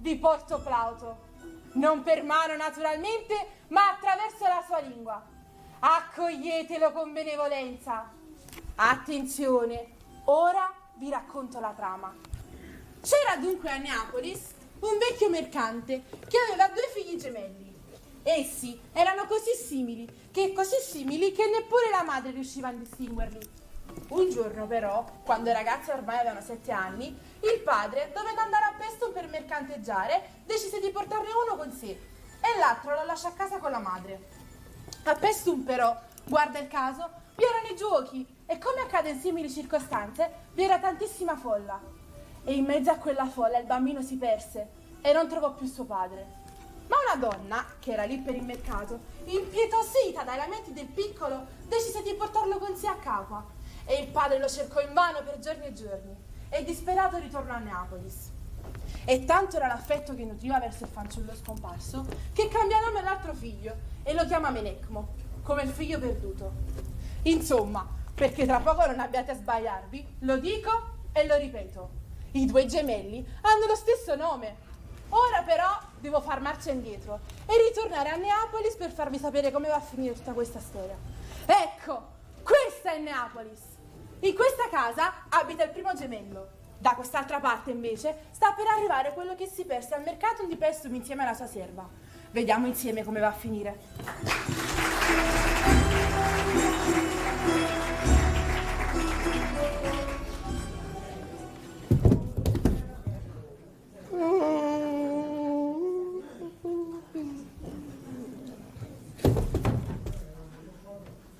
Vi porto Plauto. Non per mano, naturalmente, ma attraverso la sua lingua. Accoglietelo con benevolenza. Attenzione, ora vi racconto la trama. C'era dunque a Neapolis un vecchio mercante che aveva due figli gemelli. Essi erano così simili che così simili che neppure la madre riusciva a distinguerli. Un giorno però, quando i ragazzi ormai avevano sette anni, il padre, dovendo andare a Pestum per mercanteggiare, decise di portarne uno con sé e l'altro lo lasciò a casa con la madre. A Pestum però, guarda il caso, vi erano i giochi e come accade in simili circostanze, vi era tantissima folla. E in mezzo a quella folla il bambino si perse e non trovò più suo padre. Ma una donna, che era lì per il mercato, impietosita dai lamenti del piccolo, decise di portarlo con sé a Capua. E il padre lo cercò invano per giorni e giorni e disperato ritornò a Neapolis. E tanto era l'affetto che nutriva verso il fanciullo scomparso che cambia nome all'altro figlio e lo chiama Menecmo, come il figlio perduto. Insomma, perché tra poco non abbiate a sbagliarvi, lo dico e lo ripeto. I due gemelli hanno lo stesso nome. Ora però devo far marcia indietro e ritornare a Neapolis per farvi sapere come va a finire tutta questa storia. Ecco, questa è Neapolis. In questa casa abita il primo gemello. Da quest'altra parte, invece, sta per arrivare quello che si perse al mercato di Pestum insieme alla sua serva. Vediamo insieme come va a finire.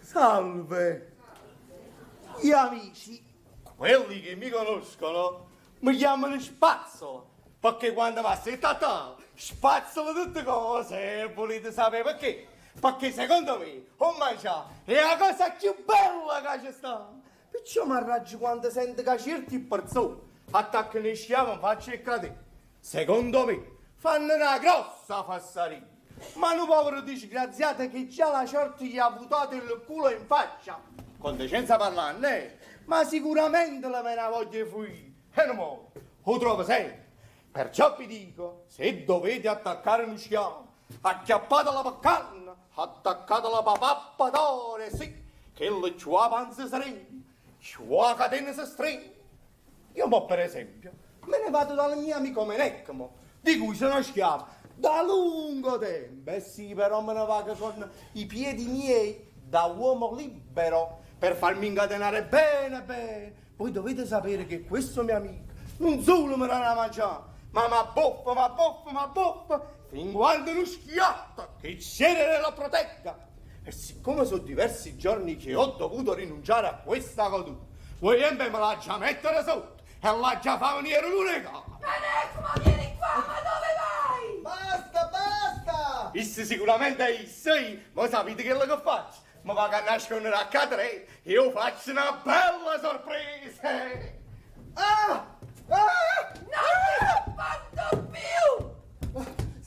Salve! Gli amici, quelli che mi conoscono, mi chiamano Spazzola, perché quando va a tavola spazzola tutte cose e volete sapere perché? Perché secondo me, o mangiare è la cosa più bella che ci sta. Perciò mi arraggio quando sento che certi persone attaccano e schiavano in faccia e cadere. Secondo me fanno una grossa fassaria. Ma un povero disgraziato che già la sorte gli ha buttato il culo in faccia. Con decenza parlando, eh? Ma sicuramente la me ne voglio fuggire. E non muoio, lo trovo sempre. Perciò vi dico, se dovete attaccare uno schiavo, acchiappatela per canna, attaccatela per pappa d'oro, sì, che le sua panza serena, sua catena si stringe. Io mo, per esempio, me ne vado dal mio amico Menecmo, di cui sono schiavo da lungo tempo. Eh sì, però me ne vado con i piedi miei da uomo libero per farmi incatenare bene bene. Voi dovete sapere che questo mio amico non solo me la mangiare, ma m'abboffa, m'abboffa, m'abboffa, fin quando non schiatta, che Cerere lo protegga. E siccome sono diversi giorni che ho dovuto rinunciare a questa goduta, voi me la già mettere sotto e la già fa venire l'unica. Menecmo, vieni qua, ma dove vai? Basta, basta! Isse sicuramente è isse, ma sapete quello che faccio? Mi vado a nascondere a casa e io faccio una bella sorpresa! Ah! Ah! Non ti sopporto più!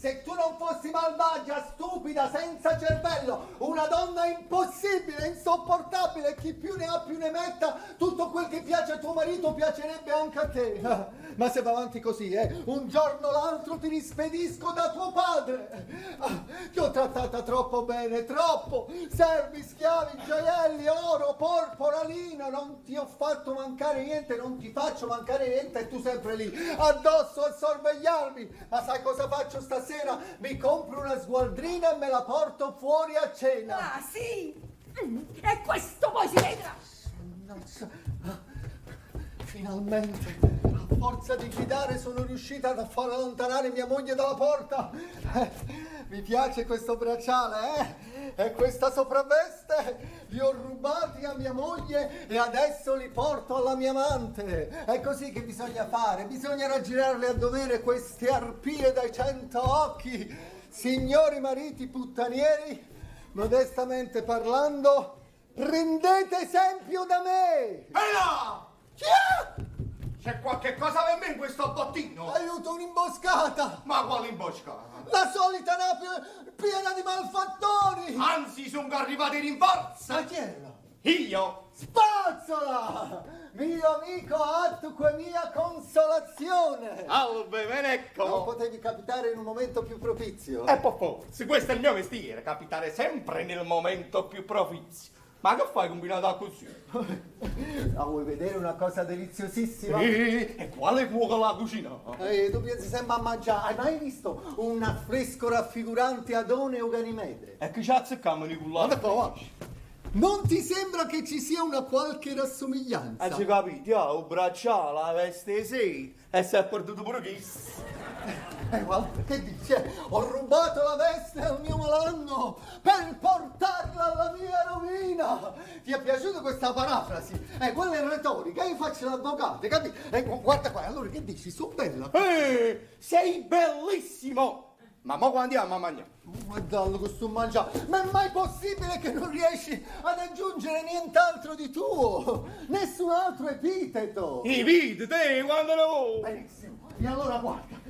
Se tu non fossi malvagia, stupida, senza cervello, una donna impossibile, insopportabile, chi più ne ha più ne metta, tutto quel che piace a tuo marito piacerebbe anche a te. Ma se va avanti così, eh, un giorno o l'altro ti rispedisco da tuo padre. Ah, ti ho trattata troppo bene, troppo. Servi, schiavi, gioielli, oro, porpora, lino, non ti ho fatto mancare niente, non ti faccio mancare niente e tu sempre lì, addosso a sorvegliarmi. Ma sai cosa faccio stasera? Mi compro una sgualdrina e me la porto fuori a cena. Ah, sì! E questo poi si vedrà! Mannaggia. Finalmente, a forza di gridare, sono riuscita a far allontanare mia moglie dalla porta. Mi piace questo bracciale, eh? E questa sopravveste. Li ho rubati a mia moglie e adesso li porto alla mia amante. È così che bisogna fare, bisogna raggirarle a dovere queste arpie dai cento occhi. Signori mariti puttanieri, modestamente parlando, prendete esempio da me. E là! Chi è? C'è qualche cosa per me in questo bottino? Aiuto, un'imboscata! Ma quale imboscata? La solita nave piena di malfattori! Anzi, sono arrivati in rinforzi! Ma chi era? Io? Spazzola! Mio amico atque mia consolazione! Salve, Menecco! Non potevi capitare in un momento più propizio. E per forza, questo è il mio mestiere, capitare sempre nel momento più propizio. Ma che fai combinato così? La vuoi vedere una cosa deliziosissima? E quale cuoco la cucina? Tu pensi sempre a mangiare. Hai mai visto un affresco raffigurante Adone o Ganimede? E che ci azzeccamo di Guarda cullato? qua, va. Non ti sembra che ci sia una qualche rassomiglianza? Hai capito? Ah, un bracciale, la veste sì, e si è perduto pure questo. Guarda, che dice? Ho rubato la veste al mio malanno per portarla alla mia rovina. Ti è piaciuta questa parafrasi? Quella è retorica, io faccio l'avvocato, capito? Guarda qua, allora che dici? Sono bella. Sei bellissimo! Ma mo quando andiamo a mangiare? Guardalo che sto mangiando! Ma è mai possibile che non riesci ad aggiungere nient'altro di tuo? Nessun altro epiteto! I vedi te quando ne vuoi! Benissimo! E allora guarda,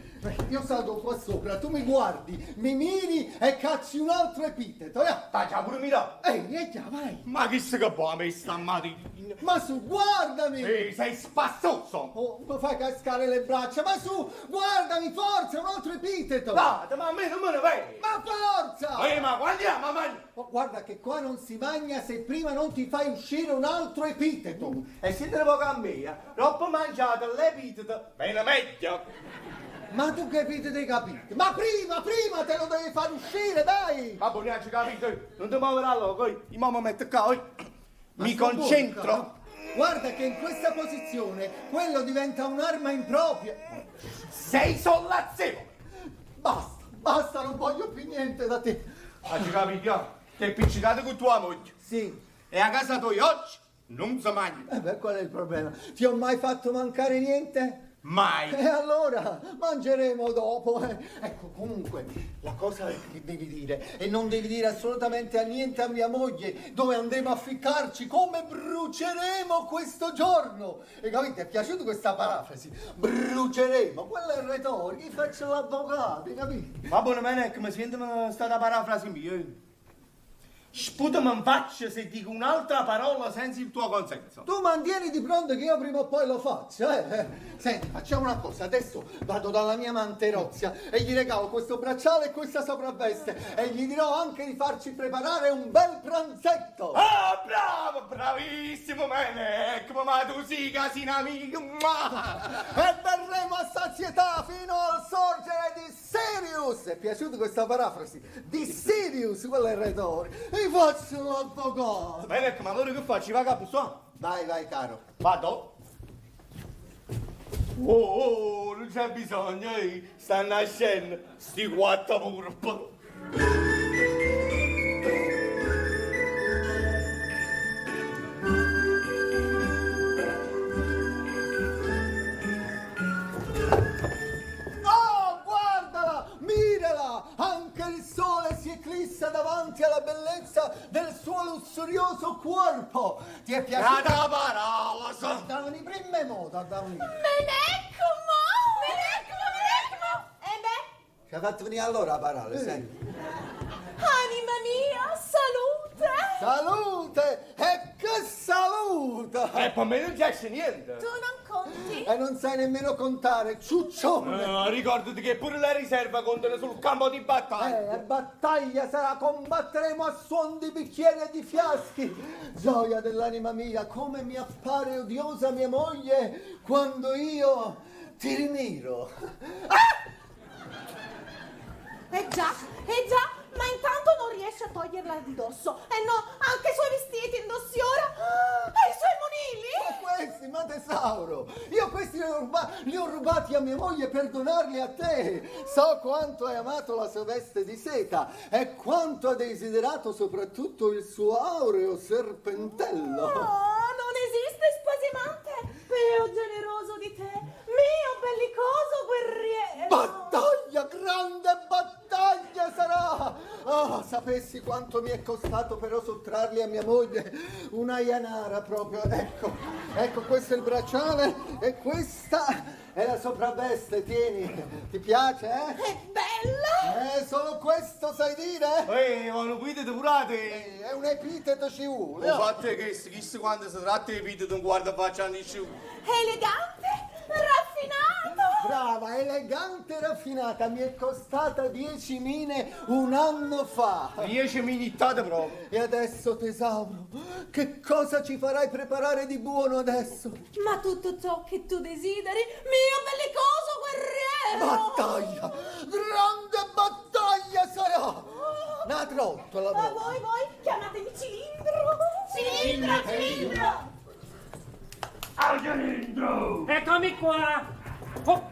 io salgo qua sopra, tu mi guardi, mi miri e cacci un altro epiteto. Eh? Sta già pure mirato! Ehi, e già, vai! Ma chi se che può me stamattina? Ma su, guardami! Ehi, sei spassoso! Oh, mi fai cascare le braccia, ma su, guardami, forza, un altro epiteto! Vada, ma a me non me ne vai! Ma forza! Ehi, ma quando andiamo a mangiare? Oh, guarda che qua non si mangia se prima non ti fai uscire un altro epiteto. E se te ne poco a me, dopo mangiato l'epiteto, bene meglio! Ma tu che epiteto hai capito? Ma prima, prima te lo devi far uscire, dai! Ma buon neanche capito, non ti muoverà loco, io mi metto qua, Ma mi sto concentro. bocca. Guarda che in questa posizione quello diventa un'arma impropria. Sei sollazzevole! Basta, basta, non voglio più niente da te. Hai capito? Ti è appiccicato con tua moglie. Sì. E a casa tua oggi non si mangia. E beh, qual è il problema? Ti ho mai fatto mancare niente? Mai. E allora mangeremo dopo. Ecco, comunque, la cosa che devi dire, e non devi dire assolutamente a niente a mia moglie, dove andremo a ficcarci, come bruceremo questo giorno. E capite, è piaciuta questa parafrasi? Bruceremo, quella è retorica, io faccio l'avvocato, capito? Va buono, Menec, mi sento stata parafrasi mia. Sputami in faccia se dico un'altra parola senza il tuo consenso. Tu mantieni di pronto che io prima o poi lo faccio, eh? Senti, facciamo una cosa, adesso vado dalla mia amante Rozia e gli regalo questo bracciale e questa sopravveste e gli dirò anche di farci preparare un bel pranzetto. Ah, bravo, bravissimo Menec, ma tu sì che sei un amico. E berremo a sazietà fino al sorgere di Sirius. È piaciuta questa parafrasi? Di Sirius, quella è retorica. Mi faccio l'avvocato. Menec, ma allora che faccio? Va capo, sto? Vai, vai, caro. Vado? Oh, oh, non c'è bisogno, eh. Stanno nascendo sti quattro purpi. Oh, guardala! Mirala! Anche il sole si eclissa davanti alla bellezza del suo lussurioso corpo. Ti è piaciuta? La parola, so. Davano i primi moda, davano. Menecco, mo! Menecco, Menecco! E beh, Ci ha fatto venire allora a parole, senti. anima mia, salute! Salute! E che saluta! E per me non c'è niente. Tu non conti? E non sai nemmeno contare, ciuccione! No, ricordati che pure la riserva contano sul campo di battaglia. La battaglia sarà, combatteremo a suon di bicchieri e di fiaschi. Gioia dell'anima mia, come mi appare odiosa mia moglie quando io ti rimiro. Eh già, eh già, ma intanto non riesce a toglierla di dosso. Eh no, anche i suoi vestiti indossi ora. E i suoi monili? Ma questi, ma tesauro, io questi li ho rubati a mia moglie per donarli a te. So quanto hai amato la sua veste di seta e quanto ha desiderato soprattutto il suo aureo serpentello. No, non esiste spasimante più generoso di te, mio bellicoso guerriero. Battaglia, grande battaglia sarà! Ah, sapessi quanto mi è costato però sottrarli a mia moglie, una ianara proprio, ecco. Ecco, questo è il bracciale e questa è la sopravveste, tieni. Ti piace, eh? È bella! Solo questo sai dire? Ehi, ma non guidate pure a te. È un epiteto ci vuole. Ho fatto che chissà quando si tratta di epiteto non guarda faccia a nessuno. Elegante, raffinato! Brava, elegante e raffinata, mi è costata 10 mine un anno fa. 10 minittate proprio. E adesso, tesauro, che cosa ci farai preparare di buono adesso? Ma tutto ciò che tu desideri, mio bellicoso guerriero! Battaglia! Grande battaglia sarà! Una trottola Ma proprio. voi, voi, chiamatemi cilindro! Cilindro, cilindro! Eccomi qua! Oh,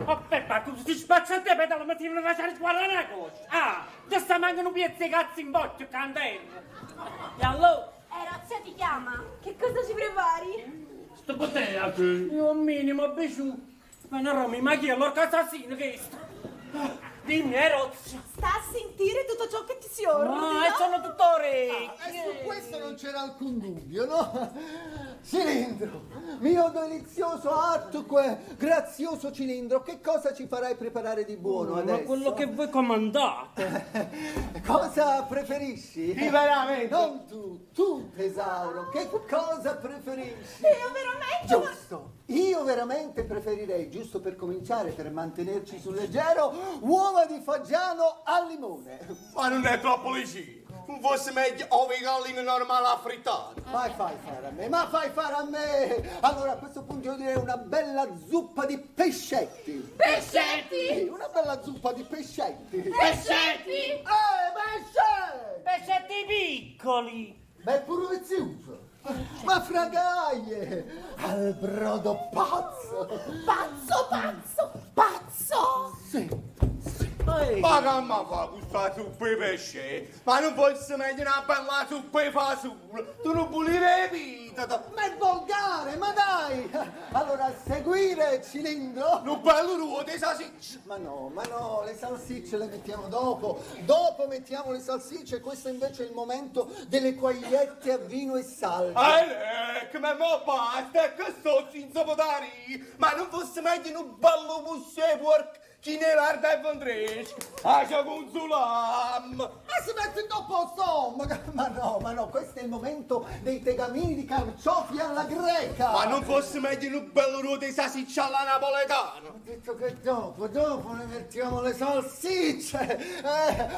oh Peppa, tu ti spaccia a te per la mattina non faccio guardare una cosa! Ah, ti sta mancando un piezzo di cazzo in bocca, candello! E allora, Erozia ti chiama. Che cosa ci prepari? sto potere, io un minimo bisciù! Ma non Romi, ma chi è l'orca assassino che sta? Dimmi, Erozia! Sta a sentire tutto ciò che ti si ordina. Ah, e sono tutto orecchi! E su questo non c'era alcun dubbio, no? Cilindro, mio delizioso attuque, grazioso cilindro, che cosa ci farai preparare di buono Ma adesso? quello che voi comandate! Cosa preferisci? Sì, veramente. Non tu, tu tesauro, che cosa preferisci? Io veramente... Giusto, io veramente preferirei, giusto per cominciare, per mantenerci sul leggero, uova di fagiano al limone. Ma non è troppo leggero. Non fosse meglio ove galline normale affrittate. Ma fai fare a me, ma fai fare a me! Allora a questo punto io direi una bella zuppa di pescetti. Pescetti! Sì, una bella zuppa di pescetti. Pescetti! Pesce! Pescetti piccoli! Ma è pure vezioso. Ma fragaglie! Al brodo pazzo! Pazzo, pazzo, pazzo! Sì, Ma che ma fa questa zuppa di pesce? Ma non fosse meglio una bella zuppa di fasullo? Tu non volevi epiteto? Ma è volgare, ma dai! Allora, a seguire, cilindro! Un bello ruoto di salsiccia. Ma no, ma no, le salsicce le mettiamo dopo. Dopo mettiamo le salsicce, questo invece è il momento delle quagliette a vino e sale. Ah, ecco, ma mo basta, che sto senza potare. Ma non fosse meglio un bello musse porco chi ne guarda e vendresca. Ah, ci consulam. Ma si mette dopo stomaco! Ma no, ma no, questo è il momento dei tegamini di carciofi alla greca! Ma non fosse meglio un bello ruoto di salsiccia alla napoletana? Ho detto che dopo, dopo ne mettiamo le salsicce!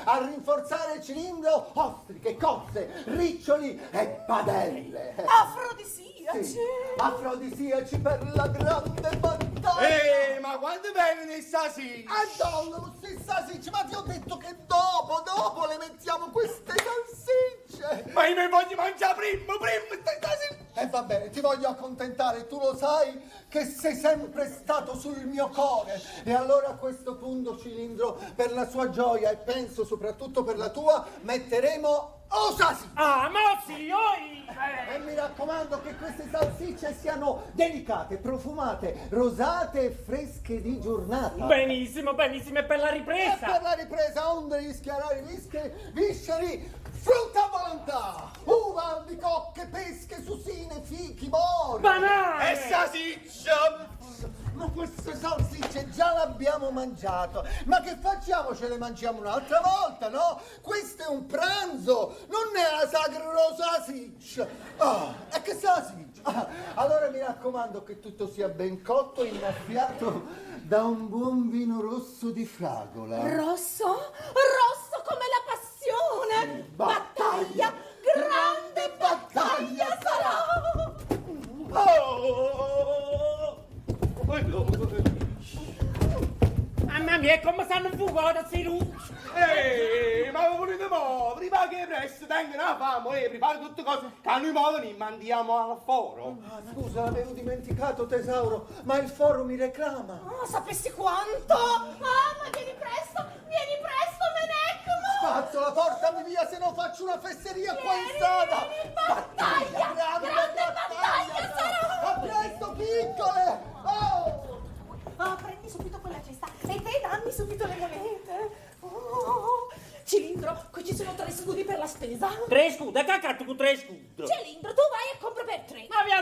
A rinforzare il cilindro, ostriche, cozze, riccioli e padelle! Afrodisiaci! Sì, afrodisiaci per la grande battaglia! Ehi, ma quando vengono i salsicce? Ah, no, queste salsicce, ma ti ho detto che dopo, dopo le mettiamo queste salsicce! Ma io mi voglio mangiare prima, prima queste salsicce! E va bene, ti voglio accontentare, tu lo sai che sei sempre stato sul mio cuore. E allora a questo punto, Cilindro, per la sua gioia e penso soprattutto per la tua, metteremo Osasi! Ah, ma sì, oi! E mi raccomando che queste salsicce siano delicate, profumate, rosate e fresche di giornata. Benissimo, benissimo, e per la E ripresa! per la ripresa, onde rischiarare vische, visceri, frutta a volontà, uva, albicocche, pesche, susine, fichi, more. Banane! E salsiccia! Ma queste salsicce già l'abbiamo mangiato. Ma che facciamo? Ce le mangiamo un'altra volta, no? Questo è un pranzo, non è la sagra salsiccia. Ah, e che salsiccia? Ah, allora mi raccomando che tutto sia ben cotto e innaffiato da un buon vino rosso di fragola. Rosso, rosso come la passione! Battaglia, grande battaglia sarà! Oh! Mamma mia, come stanno fugando sti luci! Ehi, ma voi volete mo? Prima che presto tengo una fame, e preparo tutte cose che noi mo li mandiamo al foro. Ah, scusa, l'avevo dimenticato tesauro, ma il foro mi reclama. Oh, sapessi quanto! Ah, ma vieni presto, vieni presto, Menecmo! Spazzola, portami via se no faccio una fesseria qua in Vieni, strada! vieni, battaglia, grande battaglia sarà! A presto, piccole! Oh! Ah, prendi subito quella cesta e te dammi subito le monete. Oh, Cilindro, qui ci sono 3 scudi per la spesa. 3 scudi, che cazzo con 3 scudi? Cilindro, tu vai e compra per 3. Ma via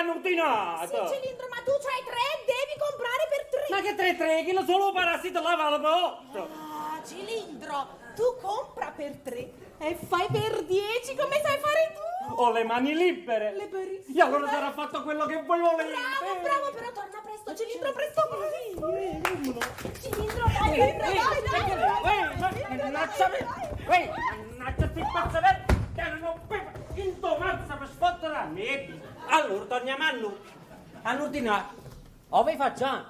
hanno ordinato! Sì, cilindro, ma tu c'hai tre, devi comprare per tre. Ma che tre tre? Che solo parassita la vale per otto! Ah, cilindro, tu compra per tre e fai per dieci come sai fare tu. Ho le mani libere! Liberissime. E allora sarà fatto quello che voi volete! Bravo, bravo, però torna presto, cilindro, presto, presto. Cilindro, dai, Ehi, dai, ehi, dai, dai, ehi, dai, mannaggia me! dai. Ehi, mannaggia sti pazza che erano in tomazza per sfottere a me! Allora torniamo a noi, a ordinare. O vi facciamo?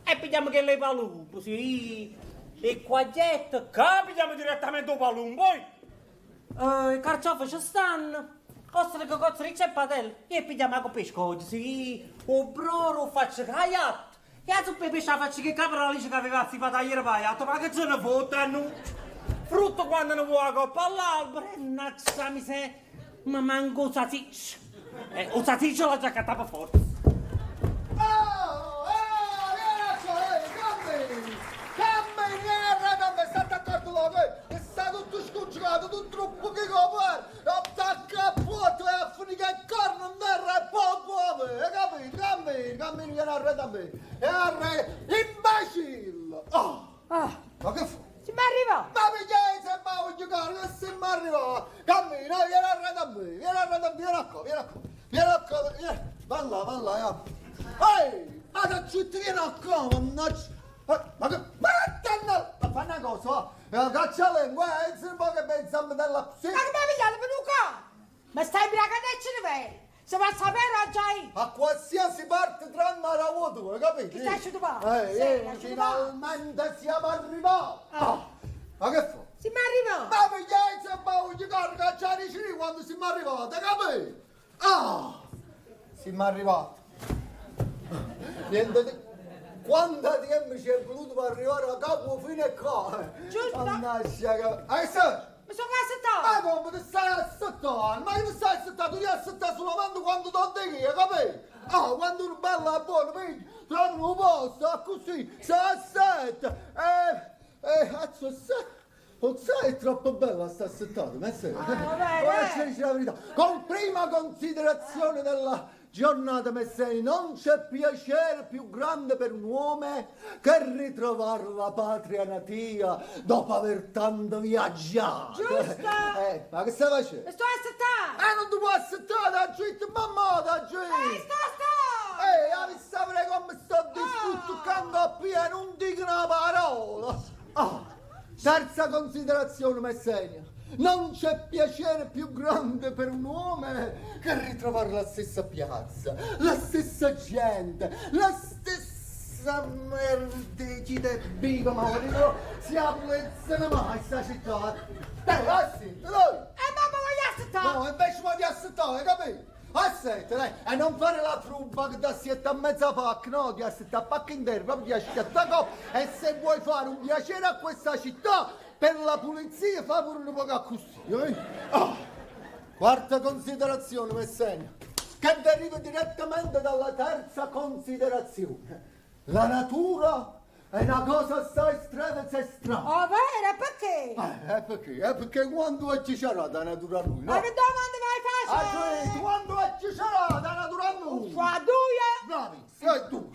E pigliamo che le palumbo, sì! E quaglietto, che pigliamo direttamente o palumbo, poi! Eh, i carciofi ci stanno! Costa che cozza riccia e padella, e pigliamo anche pesce sì! O broro faccio caiatto! E la zuppa di pesce la faccio che caproli che aveva si fatta ieri paiato, ma che ce ne fottano? Frutto quando ne vuoi coppa all'albero, e mannaggia mi se... Ma manco salsiccia. Eh, o salsiccia l'ho già cattata per forza. Oh, oh, vieni qua, eh, cammini! Cammini, vieni, cammini, state accorto là, eh, che sta tutto scongiurato, tutto troppo che copre, attacca a puoto e a finire che corno in terra e poco a me, hai capito? Cammini, cammini, vieni arredo a me, e arredo, imbecille! Oh, ma che fa? Si mi arriva! Ma perché se ma voglio giocare, che se mi arriva? Cammina, vieni arredo a me, vieni arredo a me, vieni qua, vieni qua, vieni qua, vieni, va là, va là, ja. Ehi, ma che ci vieni qua, mannaggia! Ma, ma che, ma che t'hanno- Ma fa una cosa, va, eh, caccia la lingua, eh, se un po' che pensiamo della sì. Ma che mi pigliate per un cane? Ma stai imbriacando il cervello! Se va a sapere già io! A qualsiasi parte tranne la vuota, hai capito? Chi sta asciugando? Eh, Sì, eh, asciugando. finalmente siamo arrivati! Ah, Ma che fa? Si mi arriva! Ma perché se ma voglio giocare cacciare i cini quando siamo arrivati, capito? Ah! Siamo arrivati. Niente di... Quanta tempo ci è voluto per arrivare a capo fino a qua? Giusto. Mannaggia, che... Eh, sì. Mi sono assettato! Ma come ti stai assettando? Ma che ti stai assettando? Tu ti assettare solamente quando ti dico io, capito? Ah, quando uno bella e buono, vedi? Trovi un posto, così, si assetta. Eh, eh, cazzo, se... Non sai, è troppo bella sta assettata, ma sei. Ah, va bene. Ora ci dice la verità. Con prima considerazione della giornata, Messeni, non c'è piacere più grande per un uomo che ritrovare la patria natia dopo aver tanto viaggiato. Giusto. Eh, ma che stai facendo? Mi sto assettando! Eh, non ti puoi assettare, da gente, mamma, da gente. Eh, sto, sto! Ehi, eh, saprei come sto discuttando a pieno, non dico una parola. Ah, terza considerazione, Messenia. Non c'è piacere più grande per un uomo che ritrovare la stessa piazza, la stessa gente, la stessa merda chi te viva, ma ritrovo, si apre e ne mai sta città. Dai, assetta, dai! Eh, mamma voglio assettare! No, invece mi di assettare, capito? Assetta, dai, e non fare la trubba che ti assetta a mezza pacca, no, ti assetta a pacca intera, proprio ti assetta a coppa. E se vuoi fare un piacere a questa città, per la pulizia, fa pure un po' così, eh? Ah. Quarta considerazione, Messenia, che deriva direttamente dalla terza considerazione. La natura è una cosa assai strana e strana. Oh, vero? Perché? Eh, perché? Eh, perché quando ci sarà da natura a noi, no? Ma che domande vai a Ah, fare? cioè, quando ci sarà da natura a noi? Qua due! Bravi, e tu.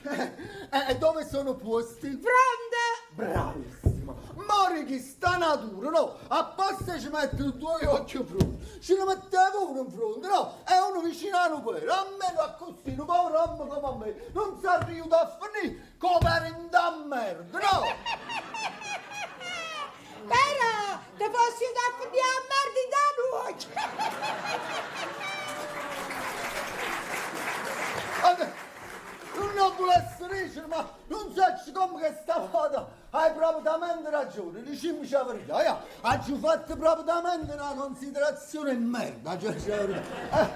E dove sono posti? Fronte! Bravissimo. Mori chi sta natura, no? Apposta ci mette due occhi in fronte. Ci ne metteva uno in fronte, no? E uno vicino a un pere. Almeno a così, un povero uomo come a me, non si arriva a finire come era in da merda, no? Però ti posso aiutare a finire a merda da noi! Vabbè, Non volesse dicere, ma non so come che stavolta hai propriamente ragione, diciamoci la verità. Io ho fatto propriamente una considerazione merda, cioè, la verità. Eh,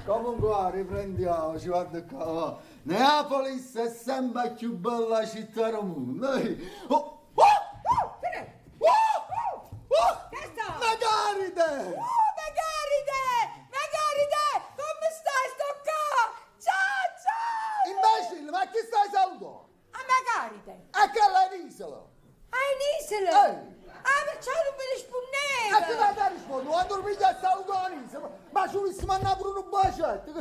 comunque, va, riprendiamoci, guarda qua. va. Neapolis è sempre la più bella città del mondo. eh. Oh, oh, Oh, che è? oh, oh, Che sta? Megaride! Oh, Megaride! Megaride! Come stai? Sto qua! Ciao, ciao! Imbecille, ma chi stai salutando? A Megaride! E che è l'isola? Ah, in isola! Ehi. Ah, perciò non mi E che rispondeva! vai a rispondere? Quando mi a salutare l'isola? Ma ci volessi mandare pure un bacetto!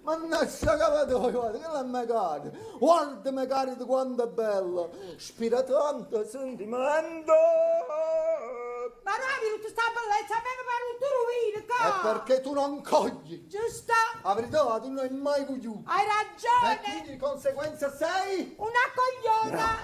Mannaggia 'a capa toja, guarda, chella è Megaride. Guarda Megaride quanto è bella, spira tanto sentimento. Ma no, tutta sta bellezza, a me mi pare tutto rovina, qua! È perché tu non cogli. Giusto? La verità, tu non hai mai cogliuto. Hai E ragione! quindi di conseguenza sei... Una cogliona!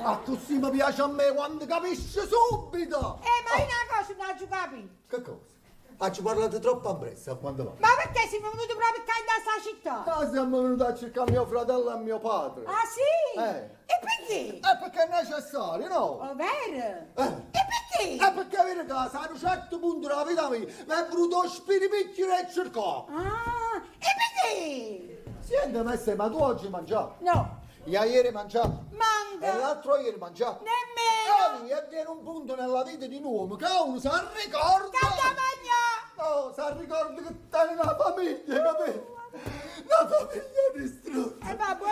Ma così mi piace a me quando capisci subito! Eh, ma io una cosa non ho capito. Che cosa? Ah, ci parlate troppo a presto, a quando va? Ma perché siamo venuti proprio qua in questa città? Ah, siamo venuti a cercare mio fratello e mio padre. Ah, sì? Eh. E perché? Eh, perché è necessario, no? Oh, vero? Eh. E perché? Eh, perché avere casa a un certo punto della vita mia mi è venuto spiripicchio e cercare. Ah, e perché? Senti, ma ma tu oggi mangiato? No, Io ieri mangiato? manca. E l'altro ieri mangiato? Nemmeno. E viene un punto nella vita di un uomo che uno si ricorda. Che da mangiare? No, si ricorda che tiene una famiglia, capito? Una famiglia distrutta. E vabbè,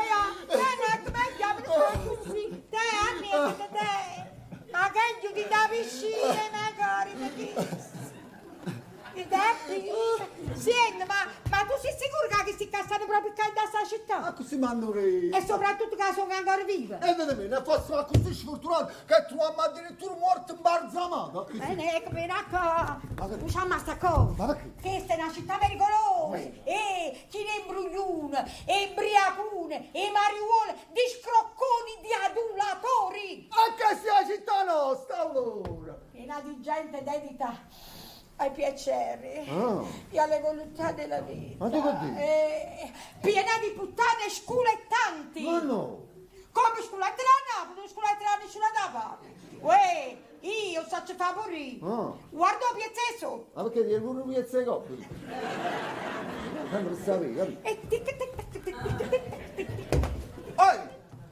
eh, no, come chiamano così? Te, Anni, te. Ma che giù di da piscina, magari, perché... Di da piscina. Senti, ma, ma tu sei sicuro che si cassano proprio qua in questa Ma città? così mando io. E soprattutto che sono ancora vive? E vedi me, ne fossimo così sfortunato che troviamo addirittura morto imbalsamato. Bene, ecco, vieni qua. Ma perché? Usciamo a sta cosa. Ma perché? Questa è una città pericolosa. E chi ne imbruglione, e imbriacone, e mariuole, di scrocconi, di adulatori. E che sia la città nostra allora? Piena di gente dedita ai piaceri Ah. e alle voluttà della vita. Ma tu che dici? E piena di puttane sculettanti. Ma no! Come sculetterà a Napoli, non sculetterà nessuna da parte. Uè, io so favorire. Ah. Guarda piazza Ma perché ti pure un pezzo di coppia? Non lo sapevi, capito? E tic tic tic tic tic tic tic tic. Ehi!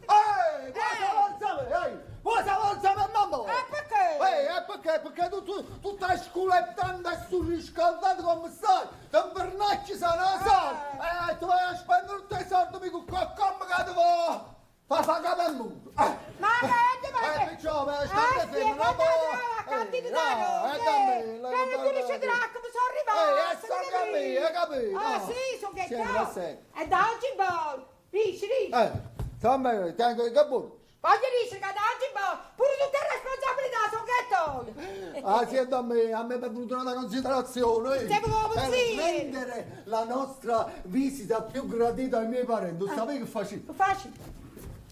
Ehi! Cosa vuoi Ehi! Cosa vuoi sapere, mamma? Eh, perché? Ehi, eh, perché? Perché tu, tu, tu stai sculettando e surriscaldando come stai! Ti invernacci se non sai! Eh, tu vai a spendere tutti i soldi, mica qua, come che ti va? Fa fa capo al mondo! Eh. Ma che ma Eh, perciò, ma state Eh, sì, fermo, guarda, no, a cantina eh, da no, noi, eh, dammi, la- che non la- ti riesce a come sono arrivato. Eh, sono capito, hai capito, Ah, no. sì, sono che Senti, ma senti. E da oggi in poi, dici, dici. Eh, fammi, tengo il capone. Voglio dire che da oggi in poi, pure tutte le responsabilità sono che toglie. Ah, sì, a me è venuta una considerazione. eh. Siamo come Per zii. rendere la nostra visita più gradita ai miei parenti, tu sapevi che facevo? Che facci?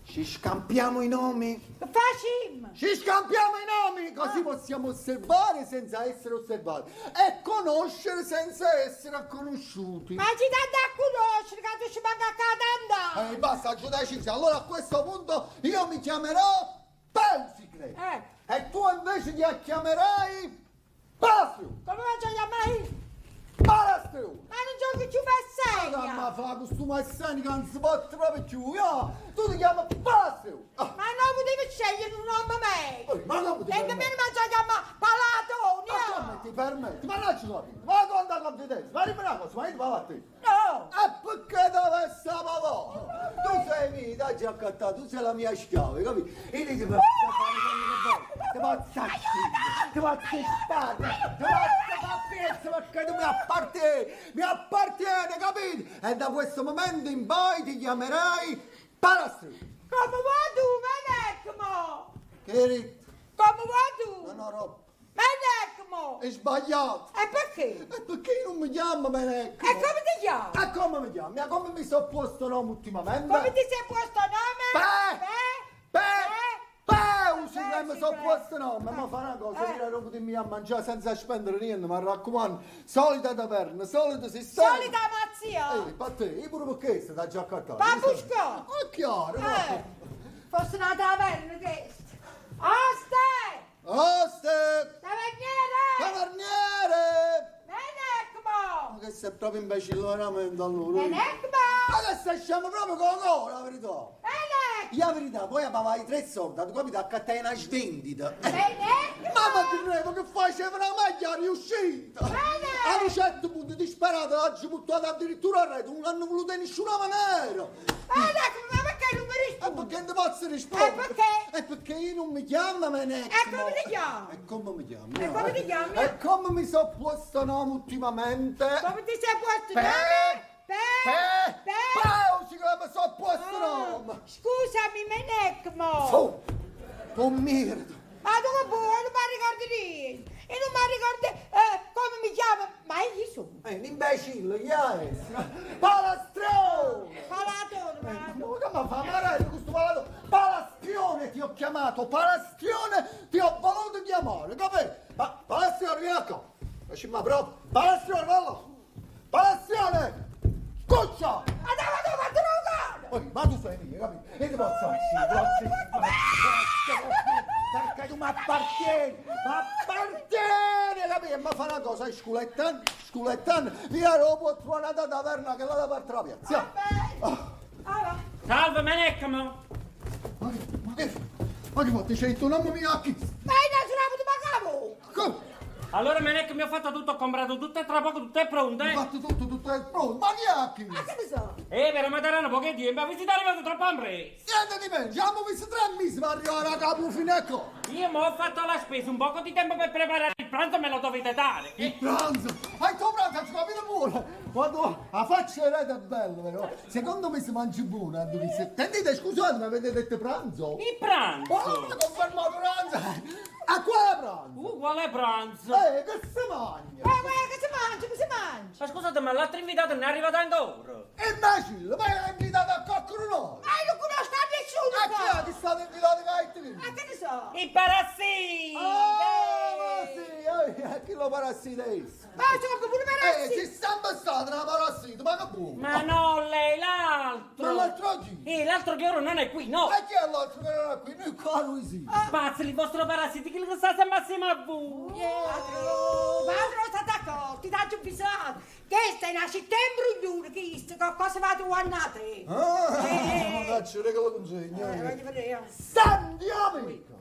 Ci scambiamo i nomi. Che facci? Ci scambiamo i nomi, così possiamo osservare senza essere osservati e conoscere senza essere conosciuti. Ma ci dà da conoscere che tu ci manca a andare. Eh, basta, giù deciso. Allora a questo punto io mi chiamerò Peusicle. Eh. E tu invece ti chiamerai Palastro. Come faccio a chiamare io? Palastro. Ma non giochi più per Ma segna. fa questo massani che non si può proprio più, io! Tu ti chiami Palastro! Ah, Ma non potevi scegliere un nome meglio. Oh, ma come ti E permetti? nemmeno mi a chiamare Palatoni. Ma come ti permetti? Ma non ci capito! Ma quanta confidenza! Ma dimmi una cosa, ma io ti parlo a te! No. E perché deve essere papà? Tu sei mia, ti già accattato, tu sei la mia schiava, capito? Io ti posso fare quello che vuoi, ti posso uccidere, ti posso sparare, ti posso fare pezzo perché tu mi appartieni, mi appartieni, capito? E da questo momento in poi ti chiamerai Palastro. Come vuoi tu, Menecmo? Che eri? Come vuoi tu? Non ho roba. Menecmo. È sbagliato. E perché? E perché io non mi chiamo Menecmo? E come ti chiami? E come mi chiami? Ma come mi sono posto nome ultimamente? Come ti sei posto nome? Beh! Beh? Beh! Beh, Beh, mi sì, sono beh. posto nome, ma fa una cosa, Eh. io ero di a mangiare senza spendere niente, ma raccomando, solita taverna, solito sistema. Solita mazzia. Ehi, pa te, io pure perché sta già accattato. Babusco! È chiaro, Eh. no? Fosse una taverna questa. Oste! Oste! Taverniere! Taverniere! Menecmo! Ma che sei proprio imbecille veramente allora. Menecmo! Adesso esciamo proprio con loro, la verità. Menecmo! La verità, poi aveva i tre soldi, tu capito, accattai una svendita. Menecmo! Mamma credo che faceva una maglia riuscita! Bene! A un certo punto disperato l'hanno buttato addirittura a rete, non l'hanno voluta in nessuna maniera! Menecmo, ma perché non mi E rispondi? perché non ti posso rispondere? E perché? E perché io non mi chiamo Menecmo! E come ti chiami? E come mi chiami? E come ti chiami? E come mi sono posto nome ultimamente? Come ti sei posto Pe- nome? Pe. Pe. Pe. Pauci che mi sono posto nome. Scusami, Menecmo. Oh, tu merda. Ma tu che vuoi? Non mi ricordi niente. E non mi ricordi eh, come mi chiamo. Ma io chi sono? È un imbecille, chi è? Palastrone! Palatone, palatone. Ma come fa marare questo palato? Palastrione ti ho chiamato, palastrione ti ho voluto chiamare, capito? Pa palastrione, vieni qua. Facciamo proprio. Palastrione, vallo. Palastrione! Cuccia! Ma dove tu fatto un cane? Poi, ma tu sei mio, capito? E ti posso perché tu mi appartieni, mi appartieni, capito? Ma fa una cosa, sculettan, sculettan, via dopo trovare una taverna che là da parte della piazza. Ah, va. Salve, Menecmo! Ma che, ma che, ma che fatto? C'è il tuo nome mio a chi? Ma io non sono avuto pagato. Come? Allora Menecmo mi ho fatto tutto, ho comprato tutto e tra poco tutto è pronto, Hai eh? fatto tutto, tutto è pronto, ma chi è a chi? Ma che ne so? Però mi daranno poche tempo, vi siete arrivati troppo in presto. Niente di me, già abbiamo visto tre mesi per arrivare a capo fino a qua. Io mo ho fatto la spesa, un poco di tempo per preparare il pranzo me lo dovete dare. Il pranzo! Hai tuo pranzo, ci capito pure! Quando la faccia era è bella, però. Secondo me si mangia buono, eh, dovesse. Sentite, scusate, ma avete detto pranzo? Il pranzo? Oh, ma confermato pranzo! A quale pranzo? Quale pranzo? Che si mangia? Ma guarda che si mangia, che si mangia? Ma scusate, ma l'altro invitato non è arrivato ancora. Imbecille, ma è invitato a qualcuno noi! Ma io non conosco a nessuno A chi è qua. che state invitati che Ma che ne so? Il parassita! Ah, ma sì, chi lo parassita è? Ma sono pure Eh, parassita. ci sempre stata una parassita, ma che buono! Ma no, lei, l'altro! Ma l'altro oggi? L'altro che ora non è qui, no! E chi è l'altro che non è qui? Noi qua lui sì! Pazzi, il vostro parassita, che sta sempre assieme a voi! Padro, padro, sta d'accordo, ti dà un pisato. Questa è una città imbruglione, che cosa va tu a te? Ah, faccio regola consegna. Eh, voglio vedere. Senti amico,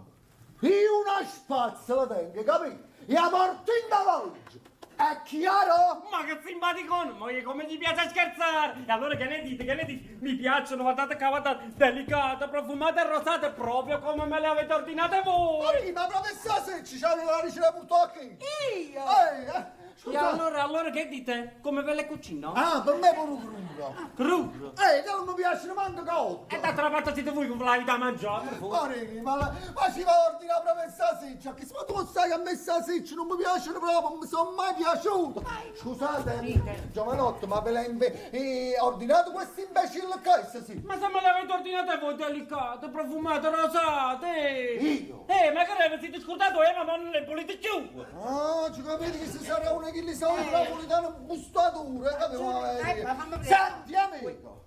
io una spazzola tengo, capito? E la porto in davanti. È chiaro? Ma che simpaticone, ma che come gli piace scherzare! E allora che ne dite, che ne dite? Mi piacciono, guardate qua, guardate, delicata, profumata e rosata, proprio come me le avete ordinate voi! Ma ma proprio stasera ci c'è la ricevuta qui. Io? Eh, E scusa. allora, allora che dite? Come ve le cucino? Ah, per me è pure crudo. Crudo! Che non mi piace manco cotto. E d'altra parte siete voi che volete da mangiare, per favore. Ma, ma, ma ci va a ordinare proprio salsiccia? Che ma tu sai che a me salsiccia non mi piacciono proprio, non mi sono mai piaciuto. Scusate, giovanotto, ma ve l'hai ordinato questo imbecille qua, sì? Ma se me l'avete ordinate voi, delicate, profumate, rosate! Io? Ma che ne siete scordato, ma non le pulite più! Ah, ci capite che se sarà una che li sa un napoletano bustatura, capito? Ma fammi vedere. Senti, amico,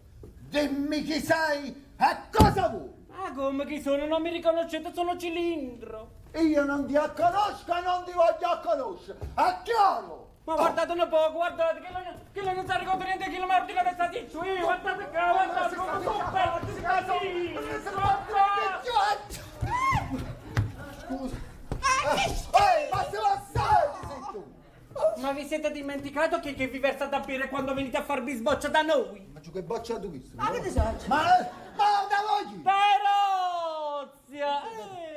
dimmi chi sei e cosa vuoi. Ma come chi sono? Non mi riconoscete, sono cilindro! Io non ti conosco e non ti voglio conoscere, è chiaro? Ma guardate un po', guardate, che che non si ricorda niente, che non mi ha ordinato salsiccia, io, guardate qua, guardate come sono bello, Scusa. Ehi, ma se la sai chi sei tu? Ma vi siete dimenticato che vi versate a bere quando venite a farvi sboccia da noi? Ma giù che boccia tu visto? Ma che ne so? Ma, ma da voglio? Perozia!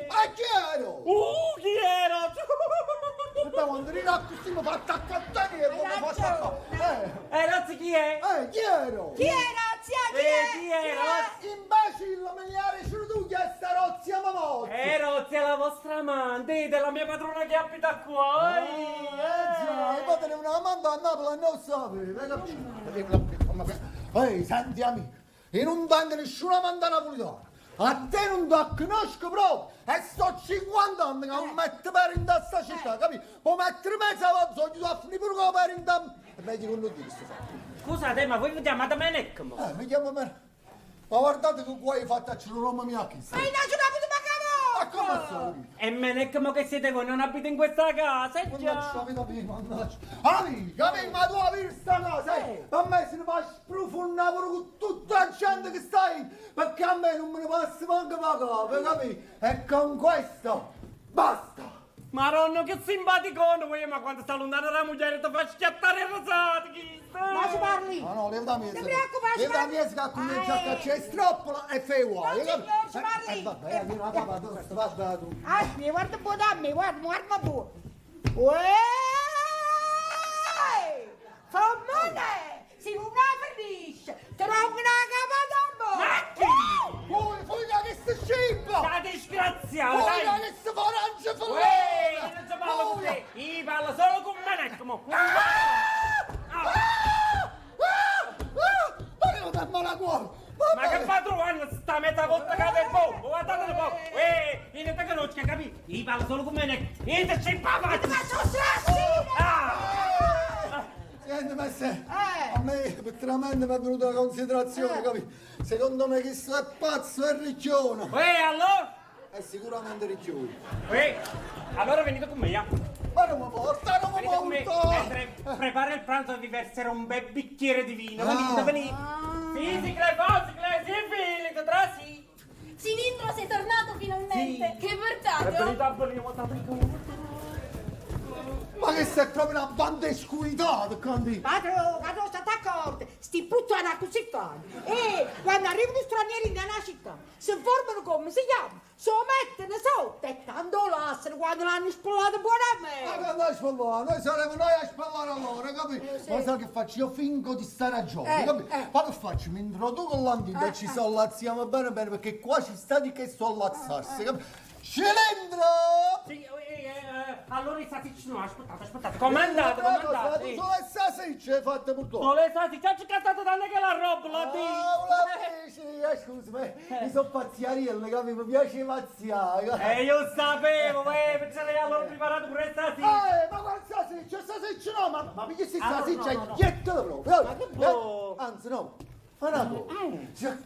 Ma chi ero? Chi ero? Ma quando rino così mi fa attaccare come fa attaccare? Rozzi chi è? Chi ero? Chi era, zia? Chi è? Chi era? Imbecille, me li hai ricevuto tu che è sta rozia mamozza! Rozzi è la vostra amante, della mia padrona che abita qua! Già, e poi te ne una amante a Napoli non sapevo. Ehi, senti amico, io non tengo nessuna amante napoletana. A te non ti conosco proprio. E sto 50 anni che non metto per in questa città, capito? Puoi mettere mezza volta, voglio a finire pure con per in È meglio che non dire sto fatto. Scusate, ma voi vi chiamate Menecmo? Mi chiamo me. Ma guardate che guai hai fatto a nome mio a chi Ma io non sono avuto Ma come sono? E Menecmo che siete voi, non abite in questa casa, eh Mannaggia, la vita mia, mannaggia. Amica, amica, ma tu avevi sta cosa, eh? A me se ne fa sprofondare pure con tutta la gente che stai, perché a me non me ne passa manco la capo, capito? E con questo, basta! Maronna, che simpaticone, voi, ma quando sta lontano dalla moglie ti fa schiattare il rosato, chi Ma ci parli? No, no, leva da me. Ti preoccupare, ci Leva da parli. me che comincia a cacciare stroppola e fai uguale. No, signor, ci parli. Vabbè, io non la vado, tu. Aspetta, guarda un po' da me, guarda, guarda un po'. Uè! Fammone! Si nun 'a fernisce, te rongo na capata 'mmocca! Ma chi? Fui, fui da che si scippa! Sta disgraziata, Fui dai! da che si fa orange Uè, io non ci parlo con te! Io parlo solo con Menec, mo! Con Ah! Ah! Ah! Ma io non me la cuore! Ma che fa trovando sta mezza volta che del bombo? Guardate un po'! Uè, io non te conosco, capito? Io parlo solo con Menec! Io ti scippo la faccia! Ma sono assassino! Ah! Senti, ma se a me veramente mi è venuta la considerazione, capito? Secondo me questo è pazzo, è ricchione. Uè, allora? È sicuramente ricchione. Uè, allora venite con me, ja. Ma non mi porta, non mi Venite con me, porta! mentre preparo il pranzo vi verserò un bel bicchiere di vino. Venite, Ah. venite. Fisicle, fosicle, si fili, trasi. Cilindro, sei tornato finalmente! Sì. Che hai portato? a venire, Ma che sei proprio una banda di scuitata, Candy! Padro, padro, state accorto, sti puttana così fanno. E quando arrivano gli stranieri nella città, si informano come si chiama, se lo mettono sotto e tanto lasciano quando l'hanno spollato Ma buonamente. che andai a spallare? Noi saremo noi a spallare allora, capito? Ma sai che faccio? Io fingo di stare a gioco, Eh, capito? eh. Ma che faccio? Mi introduco l'andino e ci sollazziamo bene bene, perché qua ci sta di che sollazzarsi, capito? Cilindro! Sì, allora i salsicce no, aspettate, aspettate. Comandate, comandate. Tu solo le salsicce hai fatte purtroppo. Solo le salsicce, ci cantate tanto che la roba, la Ah, di. una pesce, scusa, ma mi sono pazziariello, capito? Mi piace pazziare. Eh, io sapevo, perché lei allora preparato pure le salsicce. Eh, ma guarda salsiccia, salsiccia no, ma, ma pigli questa Ah, no, salsiccia no, no, no. e iettala proprio. Ma che boh. Anzi, no, fa una cosa. Se,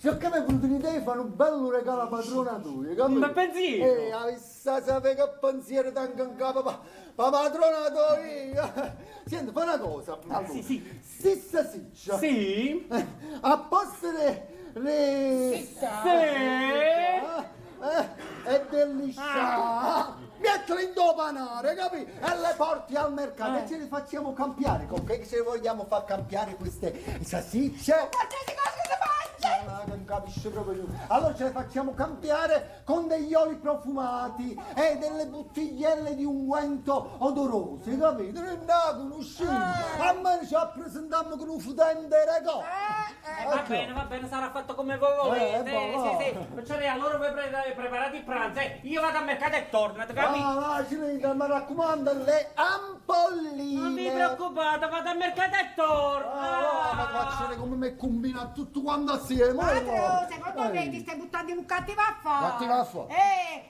se che mi è venuta un'idea di fare un bello regalo alla padrona tua, capito? Un bel pensiero. Avessi sapere che pensiero tanto in capo, ma, ma padrona tua io. Senti, fa una cosa. Allora, Sì, sì. Si salsiccia. Sì? A posto le... le... Sì. E del liscià. Mettilo in due panare, capito? E le porti al mercato e ce le facciamo cambiare. Con che ce le vogliamo far cambiare queste salsicce? Qualsiasi cosa che si mangia! Ah, non capisce proprio nulla. Allora ce le facciamo cambiare con degli oli profumati e delle bottiglielle di unguento odorosi, capito? Non è conosciuto. A me ci rappresentiamo con un fudente regò. Va bene, va bene, sarà fatto come voi volete. Eh, boh, sì, sì. Perciò allora voi preparate il pranzo. Io vado al mercato e torno, ti capito? Ah, va, Cilindro, mi raccomando, le ampolline. Non vi preoccupate, vado al mercato e torno. Ah, ma faccio vedere come mi combina tutto quanto assieme. Padro, secondo me ti stai buttando in un cattivo affare. Cattivo affare.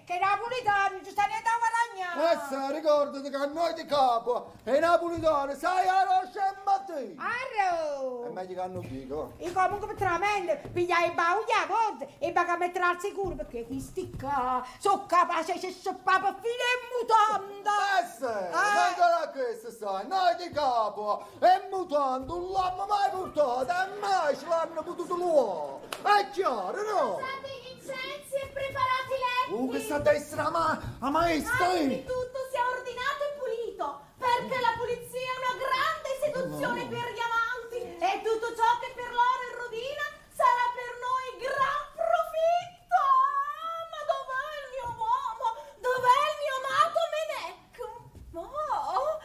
Che i napoletani non ci sta niente a guadagnare. Adesso ricordati che a noi di capo e i napoletani sai a Roscia e Matteo. Arro! È meglio che non dico. Io comunque veramente pigliai i baugli a volte e va a mettere al sicuro perché questi qua sono capaci di scippare fino in mutanda. Adesso, ma ancora questo sai, noi di capo e mutando non l'hanno mai portato e mai ce l'hanno potuto l'uomo. È chiaro, no? Alzate gli incensi e preparate i letti! Questa destra ma, la maestra! Anzi, tutto sia ordinato e pulito, perché la pulizia è una grande seduzione per gli amanti e tutto ciò che per loro è rovina sarà per noi gran profitto. Ah, ma dov'è il mio uomo? Dov'è il mio amato Menec? Oh,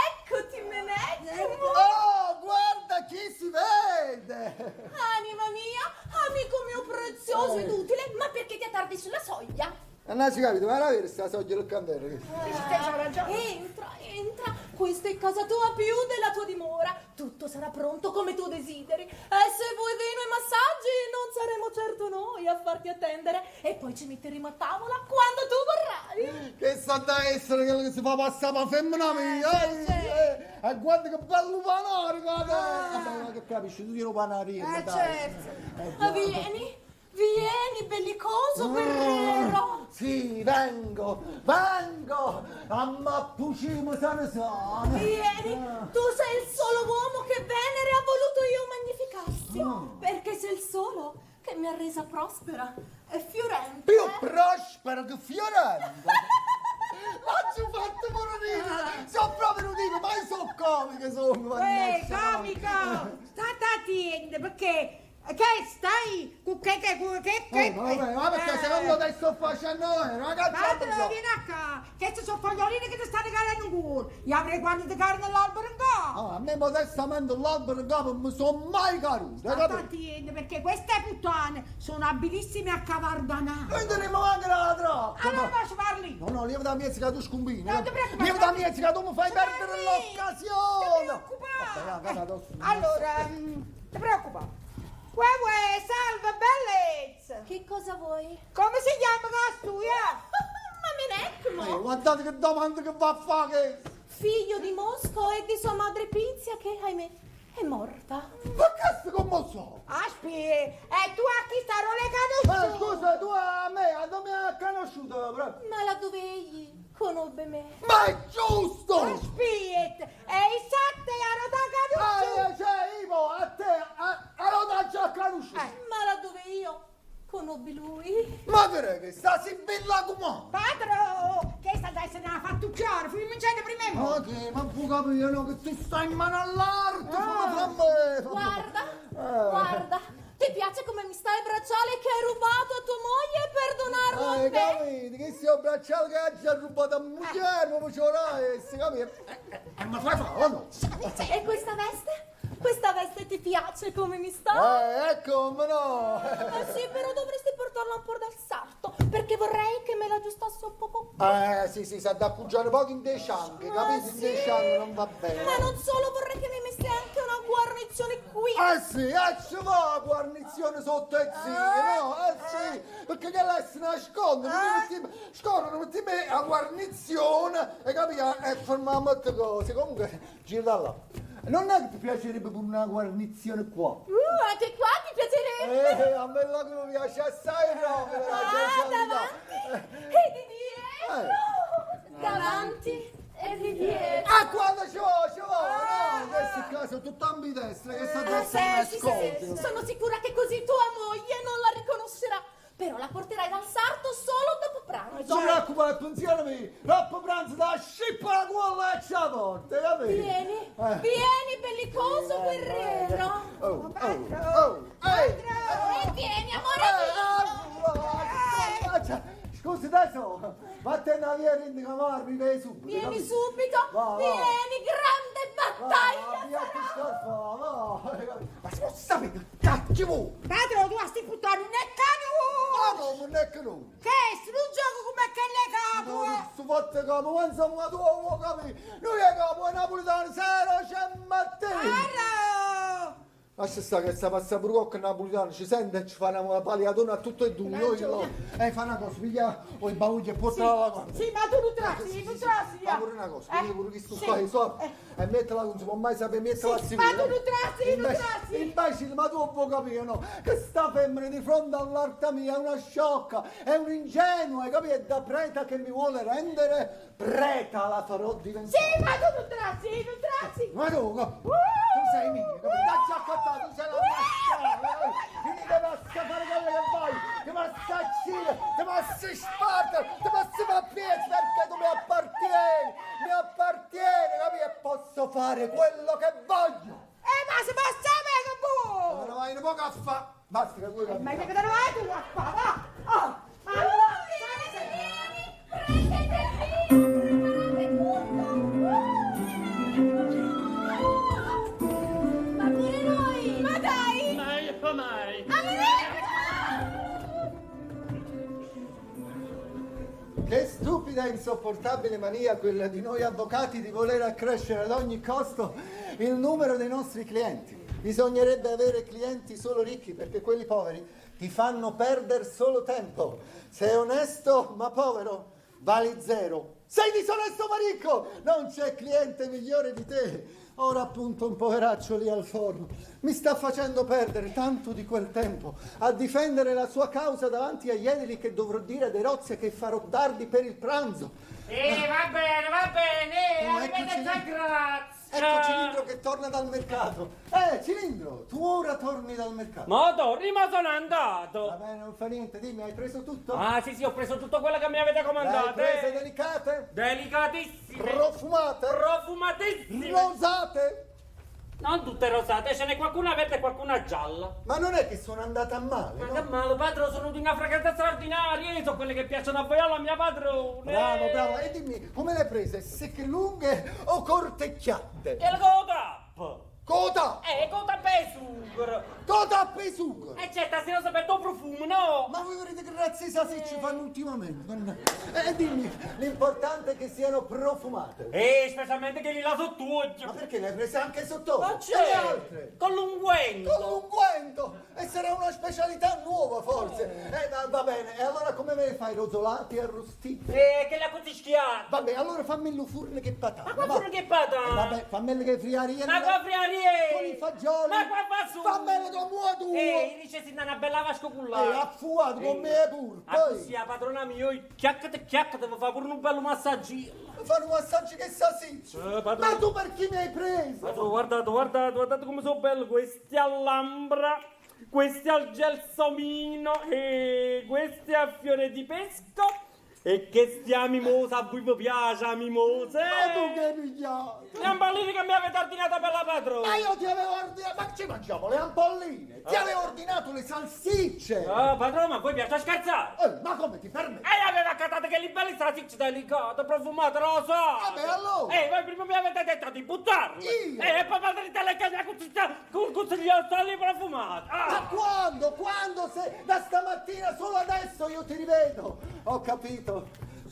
eccoti Menec! Oh, guarda chi si vede! Anima mia, amico mio prezioso ed utile, ma perché ti attardi sulla soglia? Non si capito, ma era vero sta soglia del candelo. Entra, entra, questa è casa tua più della tua dimora. Tutto sarà pronto come tu desideri. E se vuoi vino e massaggi, non saremo certo noi a farti attendere. E poi ci metteremo a tavola quando tu vorrai. Che sta da essere quello che si fa passare per femmina mia! E guarda che bello panare, guarda! Vabbè, ma che capisci, tu glielo panarino, dai. Certo. Ah, Vieni, vieni, bellicoso guerriero. Sì, vengo, vengo! Ammappucimo sano sano! Vieni, tu sei il solo uomo che Venere ha voluto io magnificassi. Perché sei il solo che mi ha resa prospera e fiorente. Più prospero che fiorente! L'ho fatto morire! Sono proprio un tipo, ma io sono comico, sono! Ehi, mannaggia. comico, state attento perché che stai con che che che che Oh, vabbè, ma perché secondo Quello che sto facendo è una cacciata. Padre, vieni a qua, che sono foglioline che ti stanno cadendo in culo. Io avrei quando ti cadono l'albero in capo. Ah, a me modestamente l'albero in capo non mi sono mai caduto, hai Sta capito? attento, perché queste puttane sono abilissime a cavardanare. Quindi ne manca la troppa. Allora faccio parli. No, no, lieva da mezzo che tu scombini. Non ti preoccupare. Lieva da mezzo che tu mi fai Ci perdere parli. l'occasione. Ti preoccupare. Vabbè, va, va, Allora, ti preoccupare. Uè, uè, salve, bellezza. Che cosa vuoi? Come si chiama questo, Ma me Eh, guardate che domanda che va a fare che... Figlio di Mosco e di sua madre Pinzia che, ahimè, è morta. Ma cazzo come so? Aspetta, e tu a chi sta Ma rolegato? scusa, tu a me, a dove mi hai conosciuto? però? Ma laddove egli conobbe me. Ma è giusto! Aspetta, e i sette hanno Ah, su. cioè, Ivo, a te, a, a l'ho già conosciuto. Ma laddove io conobbi lui. Ma che che sta Sibilla com'è? Padro, che sta da essere una fattucchiara, fammi mangiare prima e mo. Ma che, ma può capire no, che tu stai in mano all'arte, fammi, fammi, fammi. Guarda, guarda. Ti piace come mi sta il bracciale che hai rubato a tua moglie per donarlo a Hai me? capito? Che sia un bracciale che ha già rubato a moglie, ma ce l'hai, si capisce? Eh, ma fai fa, o no? E questa veste? Questa veste ti piace come mi sta? Ecco, ma no! Ah, sì, però dovresti portarla un po' dal sarto, perché vorrei che me la aggiustasse un poco. Sì, sì, sa da appoggiare poco in dei cianghi, Ah, capito? In dei sì? cianghi non va bene. Ma non solo, vorrei che mi messe anche una guarnizione qui. Eh sì, ci va guarnizione sotto e zii, no? Eh sì, perché che lei si nasconde, non metti, scorrono, metti me la guarnizione, e capito? E fermiamo tutte cose. Comunque, gira da là. Non è che ti piacerebbe pure una guarnizione qua? Anche qua ti piacerebbe. A me là che mi piace assai proprio. la Ah, specialità. davanti e di dietro. Davanti e di dietro. Ah, quando ci va, ci va, no? Questo è caso, tutto ambidestra, che sta Ah, destra sì, sì, sì, Sono sicura che così tua moglie non la riconoscerà. Però la porterai dal sarto solo dopo pranzo. Non preoccupare, attenzione mi, dopo pranzo da scippa la cuola e ci la porta, capito? Vieni, Eh. vieni, bellicoso guerriero. Oh, oh, oh, ehi! E vieni, amore mio. Eh, Scusi, adesso, vattene a via in camera, mi vedi subito. Vieni capito? subito, Va, va. vieni, grande battaglia Va, via, ti sarà. scarfa, va. Ma si può sapere che cacchio vuoi? Padre, tu a sti puttane non è canuto! Ma come non è che non? Che è? Non gioco come che le capo, eh! Su fatto capo, ma insomma tu vuoi capire? Noi è capo, è napoletano, sera c'è Matteo. Allora! Lascia stare che sta passando pure qualche napoletano, ci sente e ci fa una paliatona a tutte e due. Noi, no. Fa una cosa, piglia o i baugli e portala alla cosa. Sì, ma tu non trassi, non trassi! Ma pure una cosa, Eh, pure pure chi sto sì. qua, so, e mettila, non si può mai sapere, mettila Sì, sicura. ma tu non trassi, non trassi. Imbecille, ma tu puoi capire, no? Che sta femmina di fronte all'arte mia è una sciocca, è un'ingenua, hai capito? È da preta che mi vuole rendere preta la farò diventare. Sì, ma tu non trassi, non trassi! Ma tu, tu sei mia, capito? Dacci a cattare, tu sei la mia schiava, quindi ti posso fare quello che vuoi, ti posso uccidere, ti posso spartere, ti posso fare piezza perché tu mi appartieni, mi appartieni, capito? E posso fare quello che voglio. Ma se può sapere che vuoi! Ma ne vai un poco a fa... Basta che vuoi Ma capire. che te ne vai tu a qua, va! Oh! Ma allora, Vieni, prendete il vino, preparate tutto. Ma pure noi. Ma dai. Mai e poi mai. Che stupida e insopportabile mania quella di noi avvocati di voler accrescere ad ogni costo il numero dei nostri clienti. Bisognerebbe avere clienti solo ricchi perché quelli poveri ti fanno perdere solo tempo. Sei onesto ma povero, vali zero. Sei disonesto ma ricco, non c'è cliente migliore di te. Ora appunto un poveraccio lì al forno mi sta facendo perdere tanto di quel tempo a difendere la sua causa davanti agli edili che dovrò dire ad Erozia che farò tardi per il pranzo. Va bene, va bene, Oh, ecco arrivederci, Cilindro. grazie. Ecco Cilindro che torna dal mercato. Cilindro, tu ora torni dal mercato. Ma torni, ma sono andato. Va bene, non fa niente, dimmi, hai preso tutto? Ah, sì, sì, ho preso tutto quello che mi avete Le hai comandato. prese eh. delicate? Delicatissime. Profumate? Profumatissime. Rosate? Non tutte rosate, ce n'è qualcuna verde e qualcuna gialla. Ma non è che sono andata a male, Ma no? che male, padrone, sono di una fragranza straordinaria, sono quelle che piacciono a voi e alla mia padrona. Bravo, bravo. E dimmi, come le hai prese? Secche lunghe o corte chiatte? Che le cotap? Cota! Cotap e sughero. Cota e sughero! E certo, se non sapete il profumo, no? Ma voi vedete che razze di salsicce fanno ultimamente? Mannaggia. E dimmi, l'importante è che siano profumate. Specialmente che li là sott'occhio. Ma perché le hai prese anche sott'occhio? Ma E c'è! le altre? Con l'unguento! Con l'unguento! E sarà una specialità nuova, forse. Ma va bene, e allora come me le fai? Rosolati, arrostiti? Che la così schiaccia! Vabbè, allora fammelo furno che patata. Ma qua va. furno che patata? Vabbè, fammelo che friariello. Ma qua friariello! Con i fagioli! Ma qua fa su! Fammelo con muo tuo! Dice si dà una bella vasca con l'acqua. Affuato con me pure! Ah, Poi così la padrona mia, io chiacchiate, chiacchiate, mi fa pure un bello massaggino. Fare un massaggio che salsiccia! Padrone. Ma tu perché mi hai preso? Padrone, guardate, guardate, guardate come sono belli questi all'ambra, questi al gelsomino, e questi al fiore di pesco. E che stia mimosa, a voi vi piace la mimosa? Ma tu che hai pigliato? Le ampolline che mi avete ordinato per la padrona! Ma io ti avevo ordinato, ma ci mangiamo le ampolline! Ti avevo ordinato le salsicce! Oh, padrone, ma a voi piace scherzare? Ma come ti permetti? E aveva accattato che li belli salsicce delicate, profumate, rosate! Vabbè, allora! Voi prima mi avete detto di buttarle! Io? E poi padrone le case con gli ossali profumati! Ah. Ma quando? Quando? Se da stamattina solo adesso io ti rivedo! Ho capito!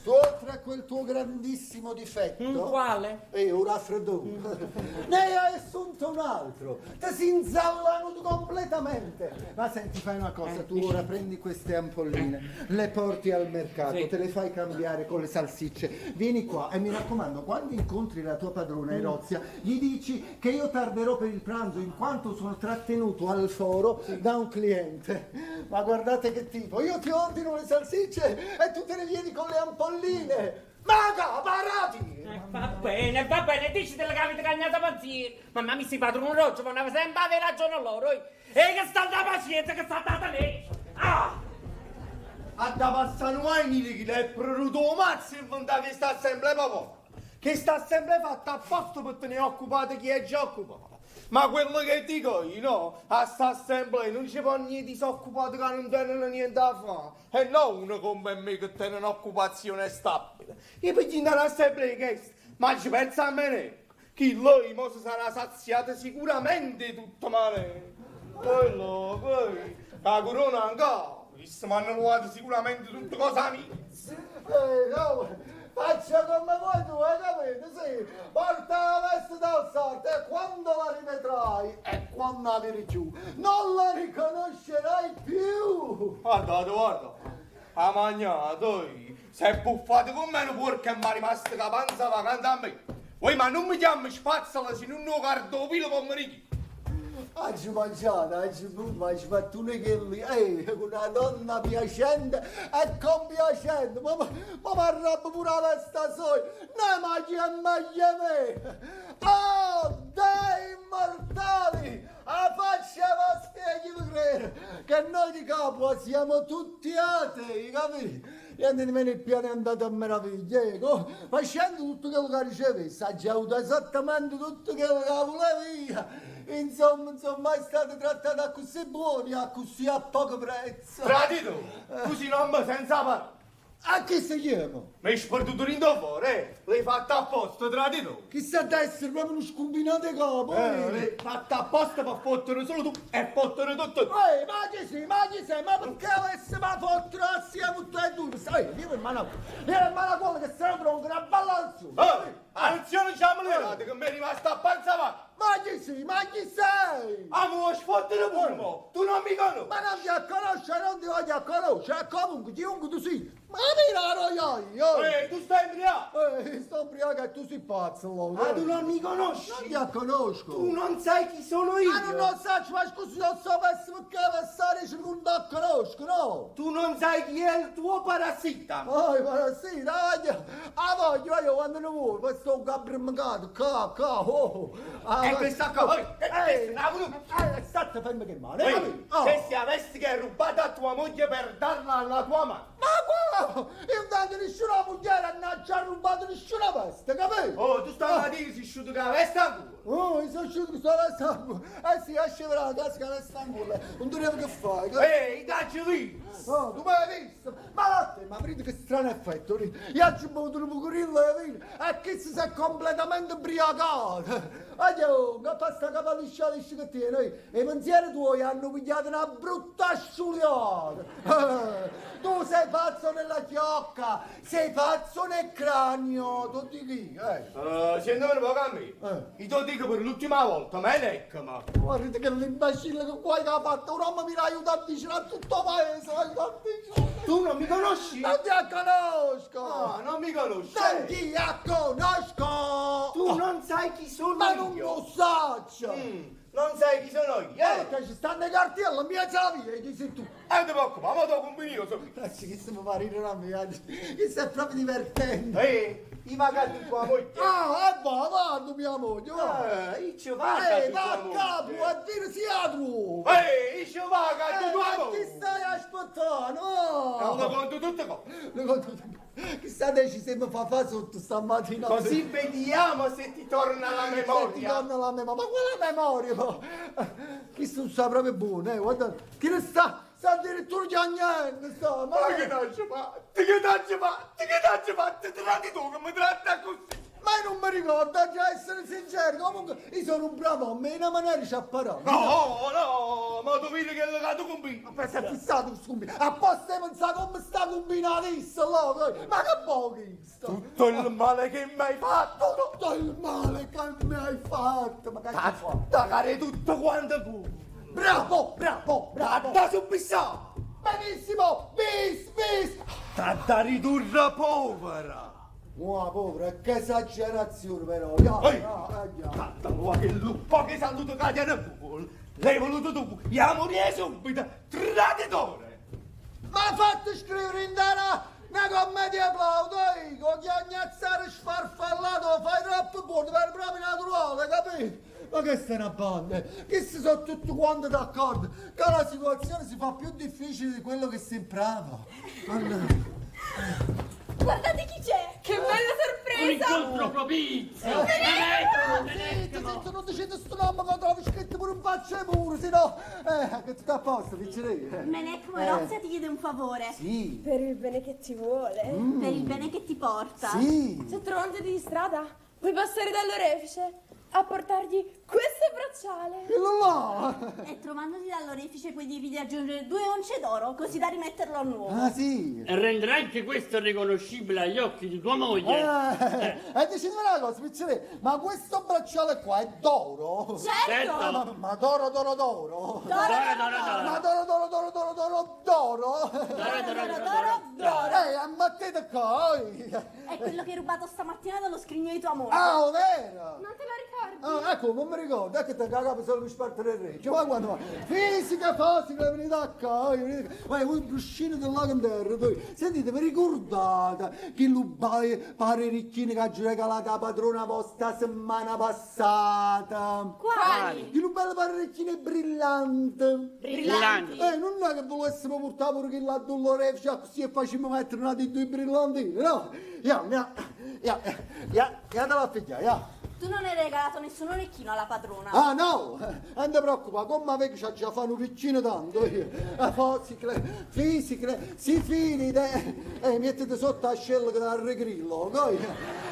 Tu oltre a quel tuo grandissimo difetto... Quale? Un raffreddore. Ne hai assunto un altro. Ti si inzallano completamente. Ma senti, fai una cosa, tu ora prendi queste ampolline, le porti al mercato, Sì. te le fai cambiare con le salsicce. Vieni qua e mi raccomando, quando incontri la tua padrona Erozia, gli dici che io tarderò per il pranzo in quanto sono trattenuto al foro da un cliente. Ma guardate che tipo, io ti ordino le salsicce e tu te ne vieni con le ampolline. Ma parati! Va bene, va bene, dici della che avete cagnato pensiero. Mamma mia, si padrone rosso, ma sempre avere ragione loro. E che sta da pazienza, che sta da tenere. Ah! A da passare un che l'è prodotto mazzo e inventare che sta sempre papà. Che sta sempre fatta apposta per tenere occupato chi è già occupato. Ma quello che dico io, no? A sta assemblea non ci può niente disoccupato che non tengono niente da fare. E no uno come me che tiene un'occupazione stabile. Io per andare all'assemblea che ma ci pensa a me. Chi lui mo si sarà saziato sicuramente tutto male. Quello, quello, la corona ancora. Visto mi hanno rubato sicuramente tutte cose mie. No. Faccia come vuoi tu, hai capito? Sì, porta la veste dal sarto e quando la rivedrai e quando la vedi giù, non la riconoscerai più! Guardate, guarda, ha mangiato, si è buffato come un porco e mi è rimasto la panza vacante a me. Voi ma non mi chiami spazzola se non lo guardo pilo pomeriggio. Oggi mangiato, oggi bevuto, oggi fatto un che con una donna piacente e compiacente, ma mi arrabbio pure la testa soia, ne mangi e meglio me. Oh, dei immortali, a faccia vostra chi vi crede, che noi di Capua siamo tutti atei, capito? Niente di meno il piano è andato a meraviglia, facendo tutto quello che ricevi, sa già avuto esattamente tutto quello che volevi io. Insomma, insomma, è stato trattato così buoni, così a poco prezzo. Tradito, tu sei un uomo senza parola. A chi si chiama? Mi hai sperduto in fuori, eh? L'hai fatta apposta, tradito. Chissà da essere proprio uno scombinato capo. L'hai fatta apposta per fottere solo tu e fottere tutto tu. Ehi, ma chi sei, ma chi sei, ma perché avessi ma fottere assieme tutti e due? Ehi, vieni in mano, vieni in mano a quello che se no una balla su. Ehi, attenzione, siamo le che mi è rimasta a panza va. Ma chi sei, ma chi sei? Ah, mi vuoi sfottere pure, mo? Tu non mi conosci. Ma non ti conosco, non ti voglio conoscere, comunque chiunque tu sei. Ma mi la roia io! Ehi, tu stai ubriaco! Ehi, sto ubriaco e tu sei pazzo, allora. Ah, tu non mi conosci? Non ti conosco! Tu non sai chi sono io! Ma non lo so, ma scusi, non so perché passare non ti conosco, no? Tu non sai chi è il tuo parassita! Oh, il parassita, voglio! Ah, voglio, io quando ne vuoi, questo è un cabrimancato, ca, ca, oh! Ah, E questa qua, ehi, ehi, ehi, state fermo che male, Ehi, oh. questa veste che è rubata a tua moglie per darla alla tua madre! Ma qua! Oh, io non tengo nessuna moglie, non ho già rubato nessuna veste, capito? Oh, tu stamattina sei uscito con la veste ancora. Oh, io sono uscito con questa veste ancora. Eh sì, esce per la casa con la veste ancora. Non dovevo che fai, capito? Ehi, dacci lì! Oh, tu mi hai visto? Ma vattene, ma vedi che strano effetto, vedi? Io oggi ho bevuto un pocherillo di vino e che si è completamente ubriacato. Aglio, che fa sta capa liscia liscia che tieni? E i pensieri tuoi hanno pigliato una brutta sciuliata. Eh, tu sei pazzo nella chiocca, sei pazzo nel cranio, tu di chi? Eh. Sentimi un po' a me. Eh. Io te lo dico per l'ultima volta, ma è ma. Guarda che l'imbecille che qua che ha fatto, un uomo mi aiuta a vicino a tutto paese, aiuta a vicino. Tu non mi conosci? Non ti conosco! Ah, non mi conosci. Non ti conosco! Tu non sai chi sono Ma io. non lo saccio! Mm, non sai chi sono io, eh? Perché ci stanno i cartelli in mezzo alla via, chi sei tu? Eh, non ti preoccupare, ma te lo combino io, so. Ragazzi, che mi fa ridere a me oggi? Questo è proprio divertente! Ehi, i vacanti tua moglie. Ah, e va, va, mia moglie, va! Eh, io ci vado Ehi, tua va a moglie. capo, a dire si apro! Ehi, io ci vado Eh, tua ma chi moglie. stai aspettando? Non lo conto tutte cose. Lo conto tutto. Chissà te ci sembra fa fa sotto stamattina. Così vediamo se ti torna la Se ti memoria. torna la memoria. Ma quale memoria? Ma? Chi non sa proprio buono, eh? Guarda, chi ne sta? Sta addirittura chiagnando, sta. Ma, Ma che t'hai fatto? Che t'hai fatto? Che t'hai fatto? Ti tratti tu che mi tratta così? ma io non mi ricordo, già essere sincero. Comunque, io sono un bravo uomo, in una maniera ci apparato. No, no, ma tu vedi che l'ho tu combini. Ma si è fissato questo combinato. Apposta pensare come sta combinatissimo, là. Ma che pochi sto. Tutto il male che mi hai fatto. Tutto il male che mi hai fatto. Ma che ci fa? Attaccare tutto quanto tu. Bravo, bravo, bravo. Da subissare. Benissimo! Bis, bis! Da ridurre povera. Mua, povera, che esagerazione però! Ya, Ehi! ya, ya. Guarda che lupo che saluto che ti culo. L'hai voluto tu, morire subito, traditore. Ma fatto scrivere in una, una commedia plaudo, eh, con chiagnazzare sfarfallato, fai troppo buono, per proprio naturale, capito? Ma questa è una banda, che si sono tutti quanti d'accordo, che la situazione si fa più difficile di quello che sembrava. Mannaggia. Guardate chi c'è! Che bella Un sorpresa! incontro propizio! Eccolo, Zitto, zitto, non dicete sto nome che trovo scritto pure in faccia ai muri, se no... Eh, che tutto a posto, piccerino. Menec Morozia ti chiede un favore. Sì, Per il bene che ti vuole. Per il bene che ti porta. sì. Se trovandoti di strada, puoi passare dall'orefice a portargli questo bracciale. Quello là. E trovandoti dall'orefice puoi dirgli di aggiungere due once d'oro, così da rimetterlo a nuovo. Ah, sì. E renderà anche questo riconoscibile agli occhi di tua moglie. Eh, e dicetemi una cosa, piccerino, ma questo bracciale qua è d'oro? Certo! Certo. Ah, ma, ma d'oro, d'oro, d'oro? D'oro, D'oro, d'oro, d'oro. Ma d'oro, d'oro, d'oro, d'oro, d'oro, d'oro? D'oro, d'oro, d'oro, d'oro, d'oro. Ehi, ammattete qua, oi. È quello che hai rubato stamattina dallo scrigno di tua moglie. Ah, vero? Non te lo ricordi? Ah, ecco, non mi ricordo, è che te cagato solo mi spartere il regio, ma quando va? Fisica, fisica, venite a qua, venite qua. Vai, un bruscino dell'ago in terra, tu. Sentite, vi ricordate che rubai pare ricchini che ha regalato la padrona vostra settimana passata? Quali? Che bello pare ricchino brillante. Brillanti. Eh, non è che volessimo portare pure chi là dell'orefice così e facciamo mettere una di due brillantini, no? Ya, ya, ya, ya, ya te la figlia, ya. Tu non hai regalato nessun orecchino alla padrona. Ah no, non ti preoccupare, come vecchio c'ha già fatto un piccino tanto io. Fosicle, fisicle, sifilide, e mettete sotto la scella che dal regrillo, ok?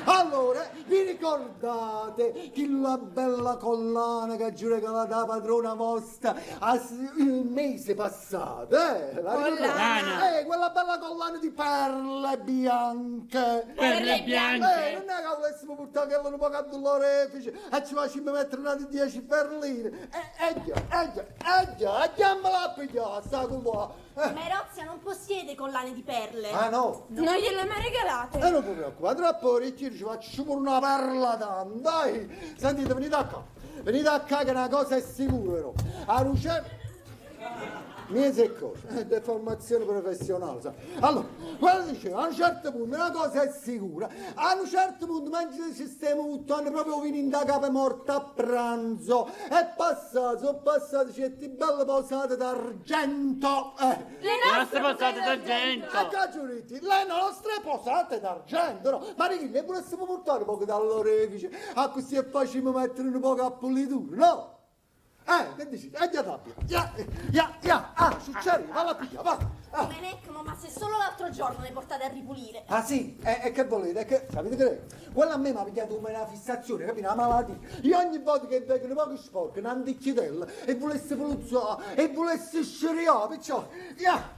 Allora, vi ricordate che la bella collana che ci regalata la padrona vostra a s- il mese passato, eh? La ricordate? Collana. Eh, quella bella collana di perle bianche. Perle Eh, bianche. non è che volessimo portare quello un po' a l'orefice e ci facciamo mettere una di 10 perline. Eh, eh, già, eh, già, eh, già, andiamola a pigliare, sta con qua. Eh. Merozia non possiede collane di perle. Ah no? Non gliele mai regalate. E non ti preoccupare, troppo ricchi ci faccio pure una perla tanto, dai. Sentite, venite a qua. Venite a qua che una cosa è sicura però. A luce... Miezz 'e cose, eh, deformazione professionale, sai. Allora, quello dicevo, a un certo punto una cosa è sicura, a un certo punto mentre ci stiamo buttando proprio 'o vino int' 'a capa morta a pranzo, è passato, sono passate certe belle posate d'argento, eh. Le nostre posate d'argento! E che aggio ditto? Le nostre posate d'argento, no? Ma di chi ne vulessimo purtare poco dall'orefice, accussì 'e facimmo mettere nu poco a pulitura, no? Eh, che dici? E gli tabbia. Ya, ya, ya. Ah, succede, valla a pigliare, va. Ah. Menecmo, ma se solo l'altro giorno le portate a ripulire. Ah sì? E, e che volete? E che, sapete che è? Quella a me mi ha pigliato come una fissazione, capito? Una malattia. Io ogni volta che vedo un poco sporco, una antichitella, e volessi pulizzare, e volessi sceriare, perciò, ya,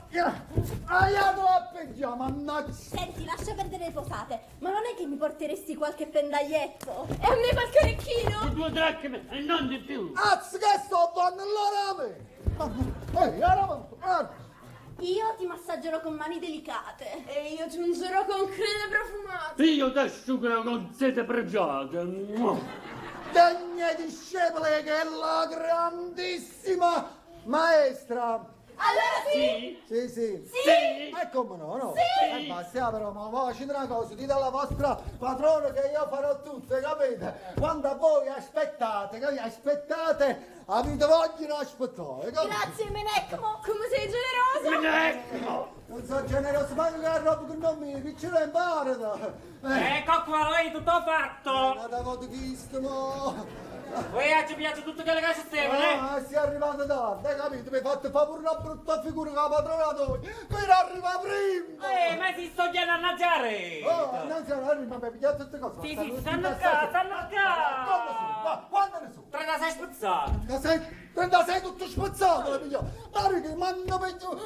ya, ah, ya, te la pigliamo, mannaggia. Senti, lascia perdere le posate, ma non è che mi porteresti qualche pendaglietto? E a me qualche orecchino? Due dracme e non di più! Azz, che sto fanno allora a me? Ma, ehi, era, era. Io ti massaggerò con mani delicate. E io ti ungerò con creme profumate. Io ti asciugherò con sete pregiate! Degne discepole che è la grandissima maestra. Allora sì? Sì, sì. Sì! E come no, no? Sì! E basta, però, ma ma facete una cosa, dite alla vostra padrona che io farò tutto, capite? Quando voi aspettate, capite? Aspettate, avete voglia di aspettare, capite? Grazie, Menecmo! Come sei generoso! Menecmo! Non sono generoso, ma che roba che non mi, che ce l'ho imparata. Ecco qua, lei tutto fatto! Una volta visto, mo. Voi ci piace tutto quello che ci serve, eh? Ah, sei arrivato tardi, hai capito? Mi hai fatto fare pure una brutta figura con la padrona tua, che era arriva prima! Ma si sto chiedendo a mangiare! Oh, non si arriva, ma mi pigliate tutte cose. Sì, ma sì, tutti stanno passati. qua, stanno qua. Quando sono? Ma quando ne sono? 36 spezzati! 36, 36 tutto spezzato, la pigliamo. Ma che ma non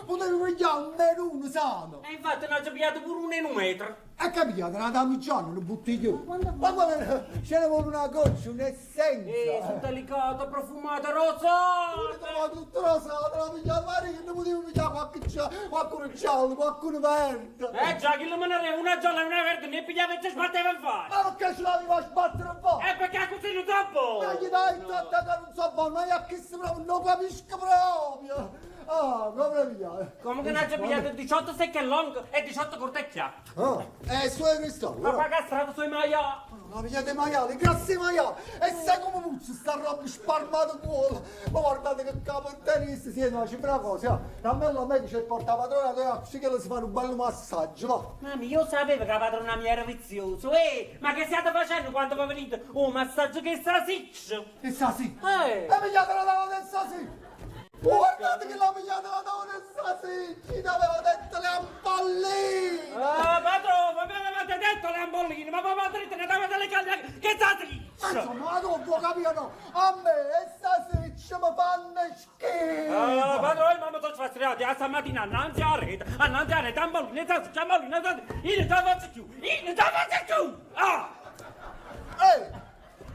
potevi pigliare un menù sano. E infatti ne ho già pigliato pure un in un metro! E che pigliate? Una damigiana, un bottiglione. Ma guarda, ce ne vuole una goccia, un'essenza. Sono delicato, profumato, Pure rosato! trovato tutto rosato, la pigliata, ma che ne potevi pigliare qualche qualcuno giallo, qualcuno verde. Eh già, chi lo me ne una gialla e una verde, ne pigliava e ci sbatteva in faccia! Ma perché ce l'aveva a sbattere un po'? E perché così non so buono! Ma gli dai tanta che non so buono, ma io a chi si proprio non capisco proprio. Ah, come la pigliate? Comunque ne ho già pigliato 18 secche long e 18 cortecchia! Ah, e su cristallo, Ma però. qua castrato sui maiali! Ma pigliate maiali, grassi maiali! E sai come puzza sta roba sparmata culo? Ma guardate che capo in tennis, sì, no, c'è una cosa, eh. A me la me che c'è il portapadrone, così che le si fa un bello massaggio, va. Mamma, io sapevo che la padrona mia era viziosa, eh! Ma che stiate facendo quando voi venite? Un massaggio che strasiccio! E sa sì! Eh! E pigliate la tavola del sasì! Guardate che l'ha pigliata la tavola del sasì! Ci avevo detto le ampolline! Ah, padrone, ma mi avevate detto le ambolline, ma papà dritta ne davate le calle, che Ma strasiccio! insomma, ma tu puoi capire no? A me e sasiccio mi fanno schifo! Ah, padrone, ma mi sono sfastriato, eh, stamattina annanzi a rete, annanzi a rete, ambolline, salsiccia, ambolline, salsiccia, io non ce la faccio più, io non ce la faccio più! Ah! Ehi!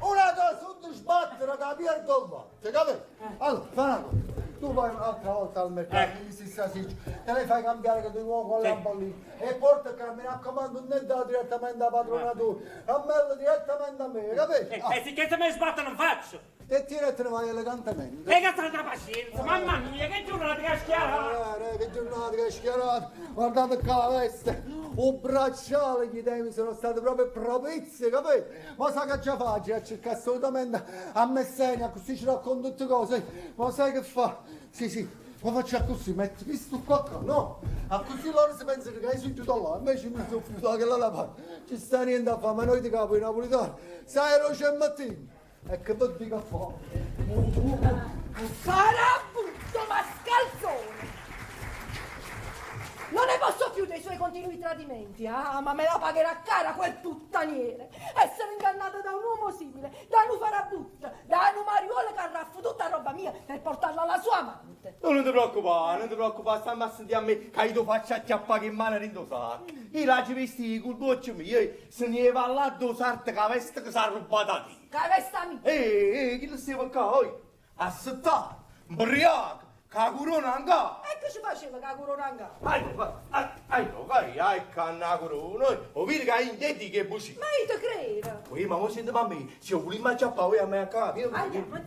Una cosa, non ti sbattere, capire dove va, capito? Allora, fai una cosa. Tu vai un'altra volta al mercato, Eh. gli si salsiccia, te le fai cambiare che di nuovo con Sì. le ambolline e porta qua, mi raccomando, non dà direttamente alla padrona tua, dammelo direttamente a me, capito? E, Ah, e sicché se mi sbattono non faccio! E tira e te ne vai elegantemente. E che santa pazienza, mamma mia, che giornata che schiara! Eh, che giornata che schiarata! Guardate qua la veste! Un bracciale gli temi sono stati proprio propizi, capito? Ma sai che già faccio? A cercare assolutamente a Messenia, così ci racconto tutte cose. Ma sai che fa? Sì, sì, ma faccio così, metto questo qua, qua, no? A così loro si pensano che io sono chiuso là, invece mi sono chiuso da quella parte. Ci sta niente a fare, ma noi di capo i napolitani, sai, roce e mattino. E che vuol dire che fa? Farabutto mascalzone! Non ne posso più dei suoi continui tradimenti, ah, ma me la pagherà cara quel puttaniere! Essere ingannata da un uomo simile, da un farabutto, da un mariuolo che arraffo tutta roba mia per portarla alla sua amante! No, non ti preoccupare, non ti preoccupare, stammi a sentire a me che io ti faccio acchiappare in mano dentro sacco. Io la ci vesti col doccio mio, se ne va là dove sarta che la veste che si è rubata a te. Che vesta mia! Ehi, ehi, chi lo stava qua, oi? A settare, imbriaco, che la corona ancora. E che ci faceva che la corona in capo? Ai, ai, ai, ai, ai, canna corona, o vedi che hai in piedi che buci. Ma io te credo! Oi, ma mo senti a me, se vogliamo acchiappare, oi, a me a casa, vieni. Andiamo!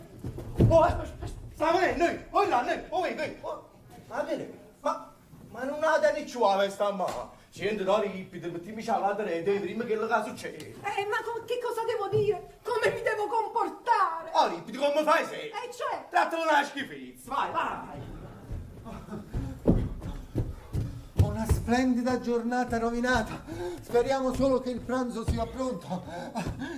Oh, aspetta, aspetta, sta venendo, noi, oi là, noi, oi, oi, oh. Ma che ne? Ma, ma nun 'a tene cchiù 'a vesta a mano. Siente, Dorippide, mettimmoce 'a ll'ato reto e vedimmo chello ca succede. Eh, ma co- che cosa devo dire? Come mi devo comportare? Dorippide, come fai sempre? Eh, cioè... Trattalo una schifezza, vai, vai. Una splendida giornata rovinata. Speriamo solo che il pranzo sia pronto.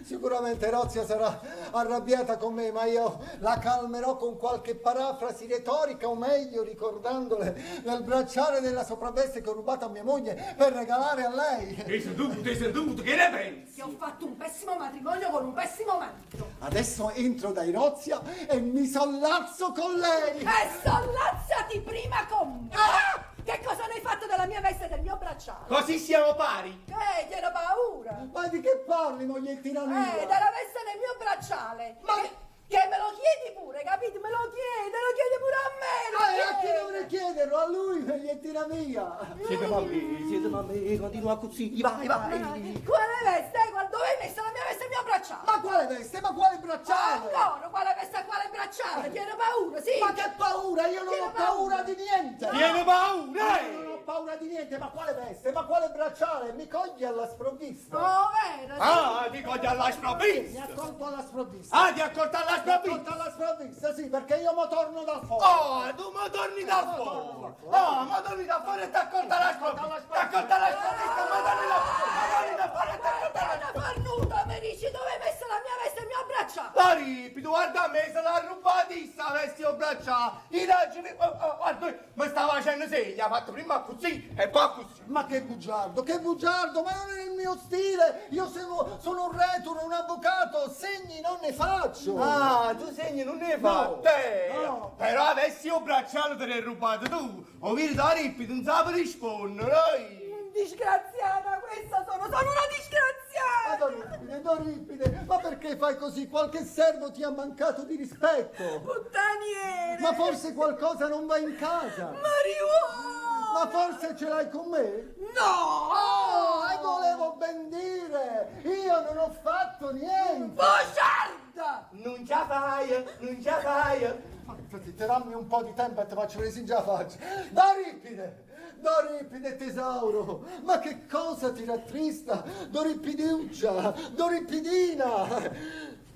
Sicuramente Rozia sarà arrabbiata con me, ma io la calmerò con qualche parafrasi retorica, o meglio ricordandole del bracciale della sopravveste che ho rubato a mia moglie per regalare a lei. Ti seduto, ti seduto, che ne pensi? Che ho fatto un pessimo matrimonio con un pessimo marito. Adesso entro dai Rozia e mi sollazzo con lei. E sollazzati prima con me! Che cosa ne hai fatto della mia veste e del mio bracciale? Così siamo pari. Che tiene paura? Ma di che parli, mogliettina mia? Eh, della veste del mio bracciale. Ma- Che, che me lo chiedi pure, capito? Me lo chiede, lo chiede pure a me. Lo Eh, a chi chiede. dovrei chiederlo? A lui, mogliettina mia. Siete mamma, siete mamma, continua così, vai, vai. Quale veste? Qual- Dove hai messo la mia veste e il mio bracciale? Ma quale veste? Ma quale bracciale? Ancora, quale veste e quale bracciale? Tiene paura, sì. Ma che paura? Io non Tiene ho paura di niente! Tiene paura, Io non eh? ho paura di niente, ma quale veste? Ma quale bracciale? Mi cogli alla sprovvista! Oh, vero? sì. Ah, ti cogli alla Mi sprovvista. ha colto alla sprovvista! Ah, ti ha colto alla Mi ha colto sprovvista. alla sprovvista, sì, perché io mo torno dal fuoco! Oh, tu mi torni da fuori! Oh, mi torni da fuori e ti accolta la sprovvista! Ti accolta la sprovvista, mi torni da mi torni da fuori e ti accolta la Una cornuta, mi dici dove hai messo la mia veste e il mio bracciale? La ripido, guarda me, se l'ha rubatissima la veste o bracciale! I raggi, oh, oh, guarda, mi stava facendo segno, ha fatto prima così e poi così! Ma che bugiardo, che bugiardo, ma non è il mio stile! Io sono, sono un retore, un avvocato, segni non ne faccio! Ah, tu segni non ne hai fatte! no. Però avessi un bracciale te l'hai rubato tu! O vedi da ripido, non sape rispondere! eh? Disgraziata questa sono, sono una Ma disgraziata! Doripide, Doripide, ma perché fai così? Qualche servo ti ha mancato di rispetto! Puttaniere! Ma forse qualcosa non va in casa! Mariuolo! Ma forse ce l'hai con me? No! Oh, e volevo ben dire! Io non ho fatto niente! Bugiarda! Non ce la fai, non ce la fai! Fatti, te dammi un po' di tempo e ti faccio vedere se ce la faccio. Doripide! Doripide tesauro! Ma che cosa ti rattrista? Doripidiuccia! Doripidina!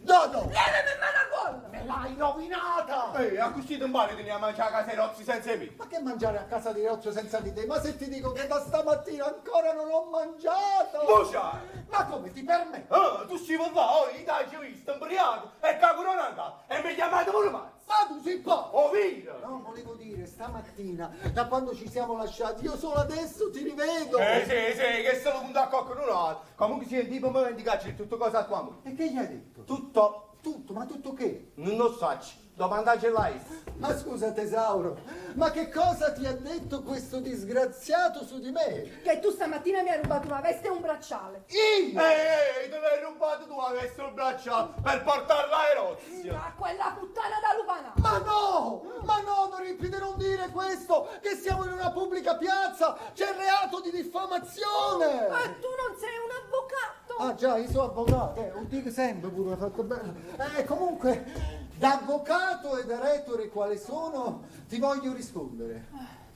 Dodo! Levami in mano a cuollo! Me l'hai rovinata! Ehi, a così ti impari di a mangiare a casa i rozzi senza me! Ma che mangiare a casa di Rozio senza di te? Ma se ti dico che da stamattina ancora non ho mangiato! Bugiardo! Ma come ti permetti? Ah, tu si va, oh, io ti ho visto, imbriaco, e cacuro non andava, e mi chiamate pure pazzo! Ma tu sei po'! Oh, via! No, volevo dire, stamattina, da quando ci siamo lasciati, io solo adesso ti rivedo! Eh sì, sì, che sono punto a cocco non altro. Comunque sì, il tipo mi vendicaci di tutto cosa a tua moglie. E che gli hai detto? Tutto, Tutto, ma tutto che? non lo so, domandaci là. Ma scusa tesauro, ma che cosa ti ha detto questo disgraziato su di me? Che tu stamattina mi hai rubato una veste e un bracciale. Io! Ehi, ehi, te l'hai rubato tu avessi il bracciale per portarla ai rozzi. A quella puttana da lupana! Ma no! Ma no, Doripide, non dire questo! Che siamo in una pubblica piazza! C'è il reato di diffamazione! Ma tu non sei un avvocato! Ah già, io sono avvocato, eh, lo dico sempre pure, fatto bene. Eh, comunque, da avvocato e da retore quale sono, ti voglio rispondere.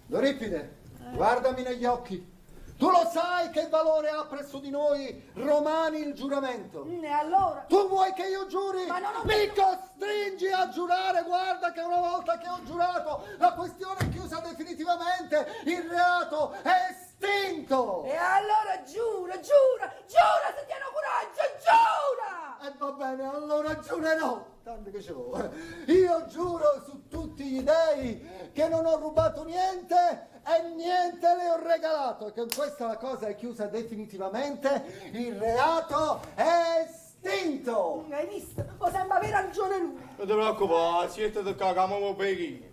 Doripide, guardami negli occhi. Tu lo sai che valore ha presso di noi romani il giuramento. E allora? Tu vuoi che io giuri? Ma non ho Mi costringi a giurare, guarda che una volta che ho giurato la questione è chiusa definitivamente, il reato è estinto. E allora giura, giura, giura se tieni coraggio, giura! E va bene, allora giurerò, tanto che ci vuole. Io giuro su tutti gli dei che non ho rubato niente e niente le ho regalato. E con questa la cosa è chiusa definitivamente, il reato è estinto. Hai visto? O sembra avere ragione lui. Non ti preoccupare, siete del cacamo pechino.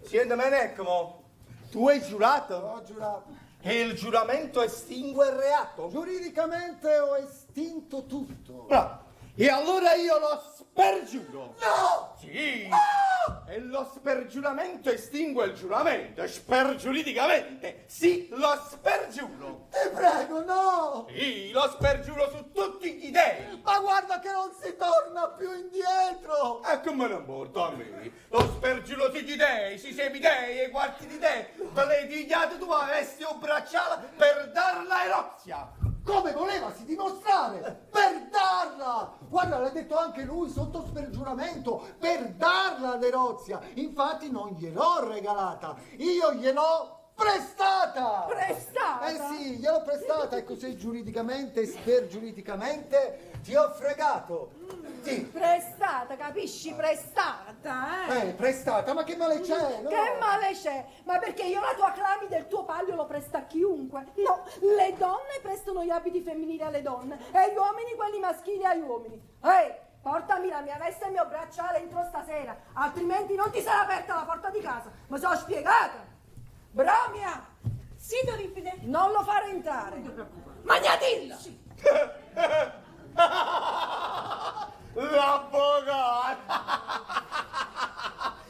Senti, Menecmo, tu hai giurato? Ho giurato. E il giuramento estingue il reato? Giuridicamente ho estinto tutto. Bravo. E allora io lo spergiuro. No! Sì! E lo spergiuramento estingue il giuramento, spergiuridicamente. Sì, lo spergiuro. Ti prego, no! Sì, lo spergiuro su tutti gli dei. Ma guarda! Guarda che non si torna più indietro! E che me ne importa a me? Lo spergiuro gli dei, si semidei e quarti di dei, te l'hai pigliato tu a vesti un bracciale per darla a Erozia. Come volevasi dimostrare? Per darla! Guarda, l'ha detto anche lui sotto spergiuramento, per darla ad Erozia. Infatti non gliel'ho regalata, io gliel'ho prestata! Prestata? Eh sì, gliel'ho prestata e così giuridicamente e spergiuridicamente ti ho fregato. Sì. Prestata, capisci? Prestata, eh? Eh, prestata, ma che male c'è? No? Che male c'è? Ma perché io la tua clamide e il tuo palio lo presto a chiunque? No, le donne prestano gli abiti femminili alle donne e gli uomini quelli maschili agli uomini. Ehi, portami la mia veste e il mio bracciale entro stasera, altrimenti non ti sarà aperta la porta di casa. Mi sono spiegata? Bromia! Sì, Doripide. Non lo fare entrare. Magnatillo! L'avvocato!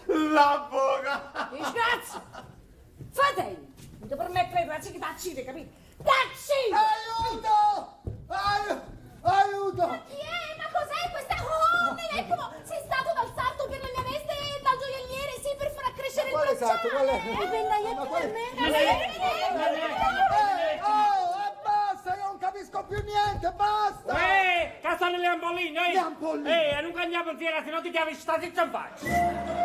L'avvocato! Disgrazia! Fratello! Non ti permettere di farci che t'accide, capito? T'accide! Aiuto! Ai- Aiuto! Ma chi è? Ma cos'è questa? Oh, Melecmo! Sei stato dal sarto per la mia veste e dal gioielliere, sì, per far accrescere il Quale sarto? bracciale! Quale? E vendaglietto Ma quale- per me! Eh, oh, eh, basta, io non capisco più niente, basta! Eh, che sono le ampolline, eh! Le ampolline. Eh, non cambiamo pensiero, se no ti chiami sta zitto in faccia!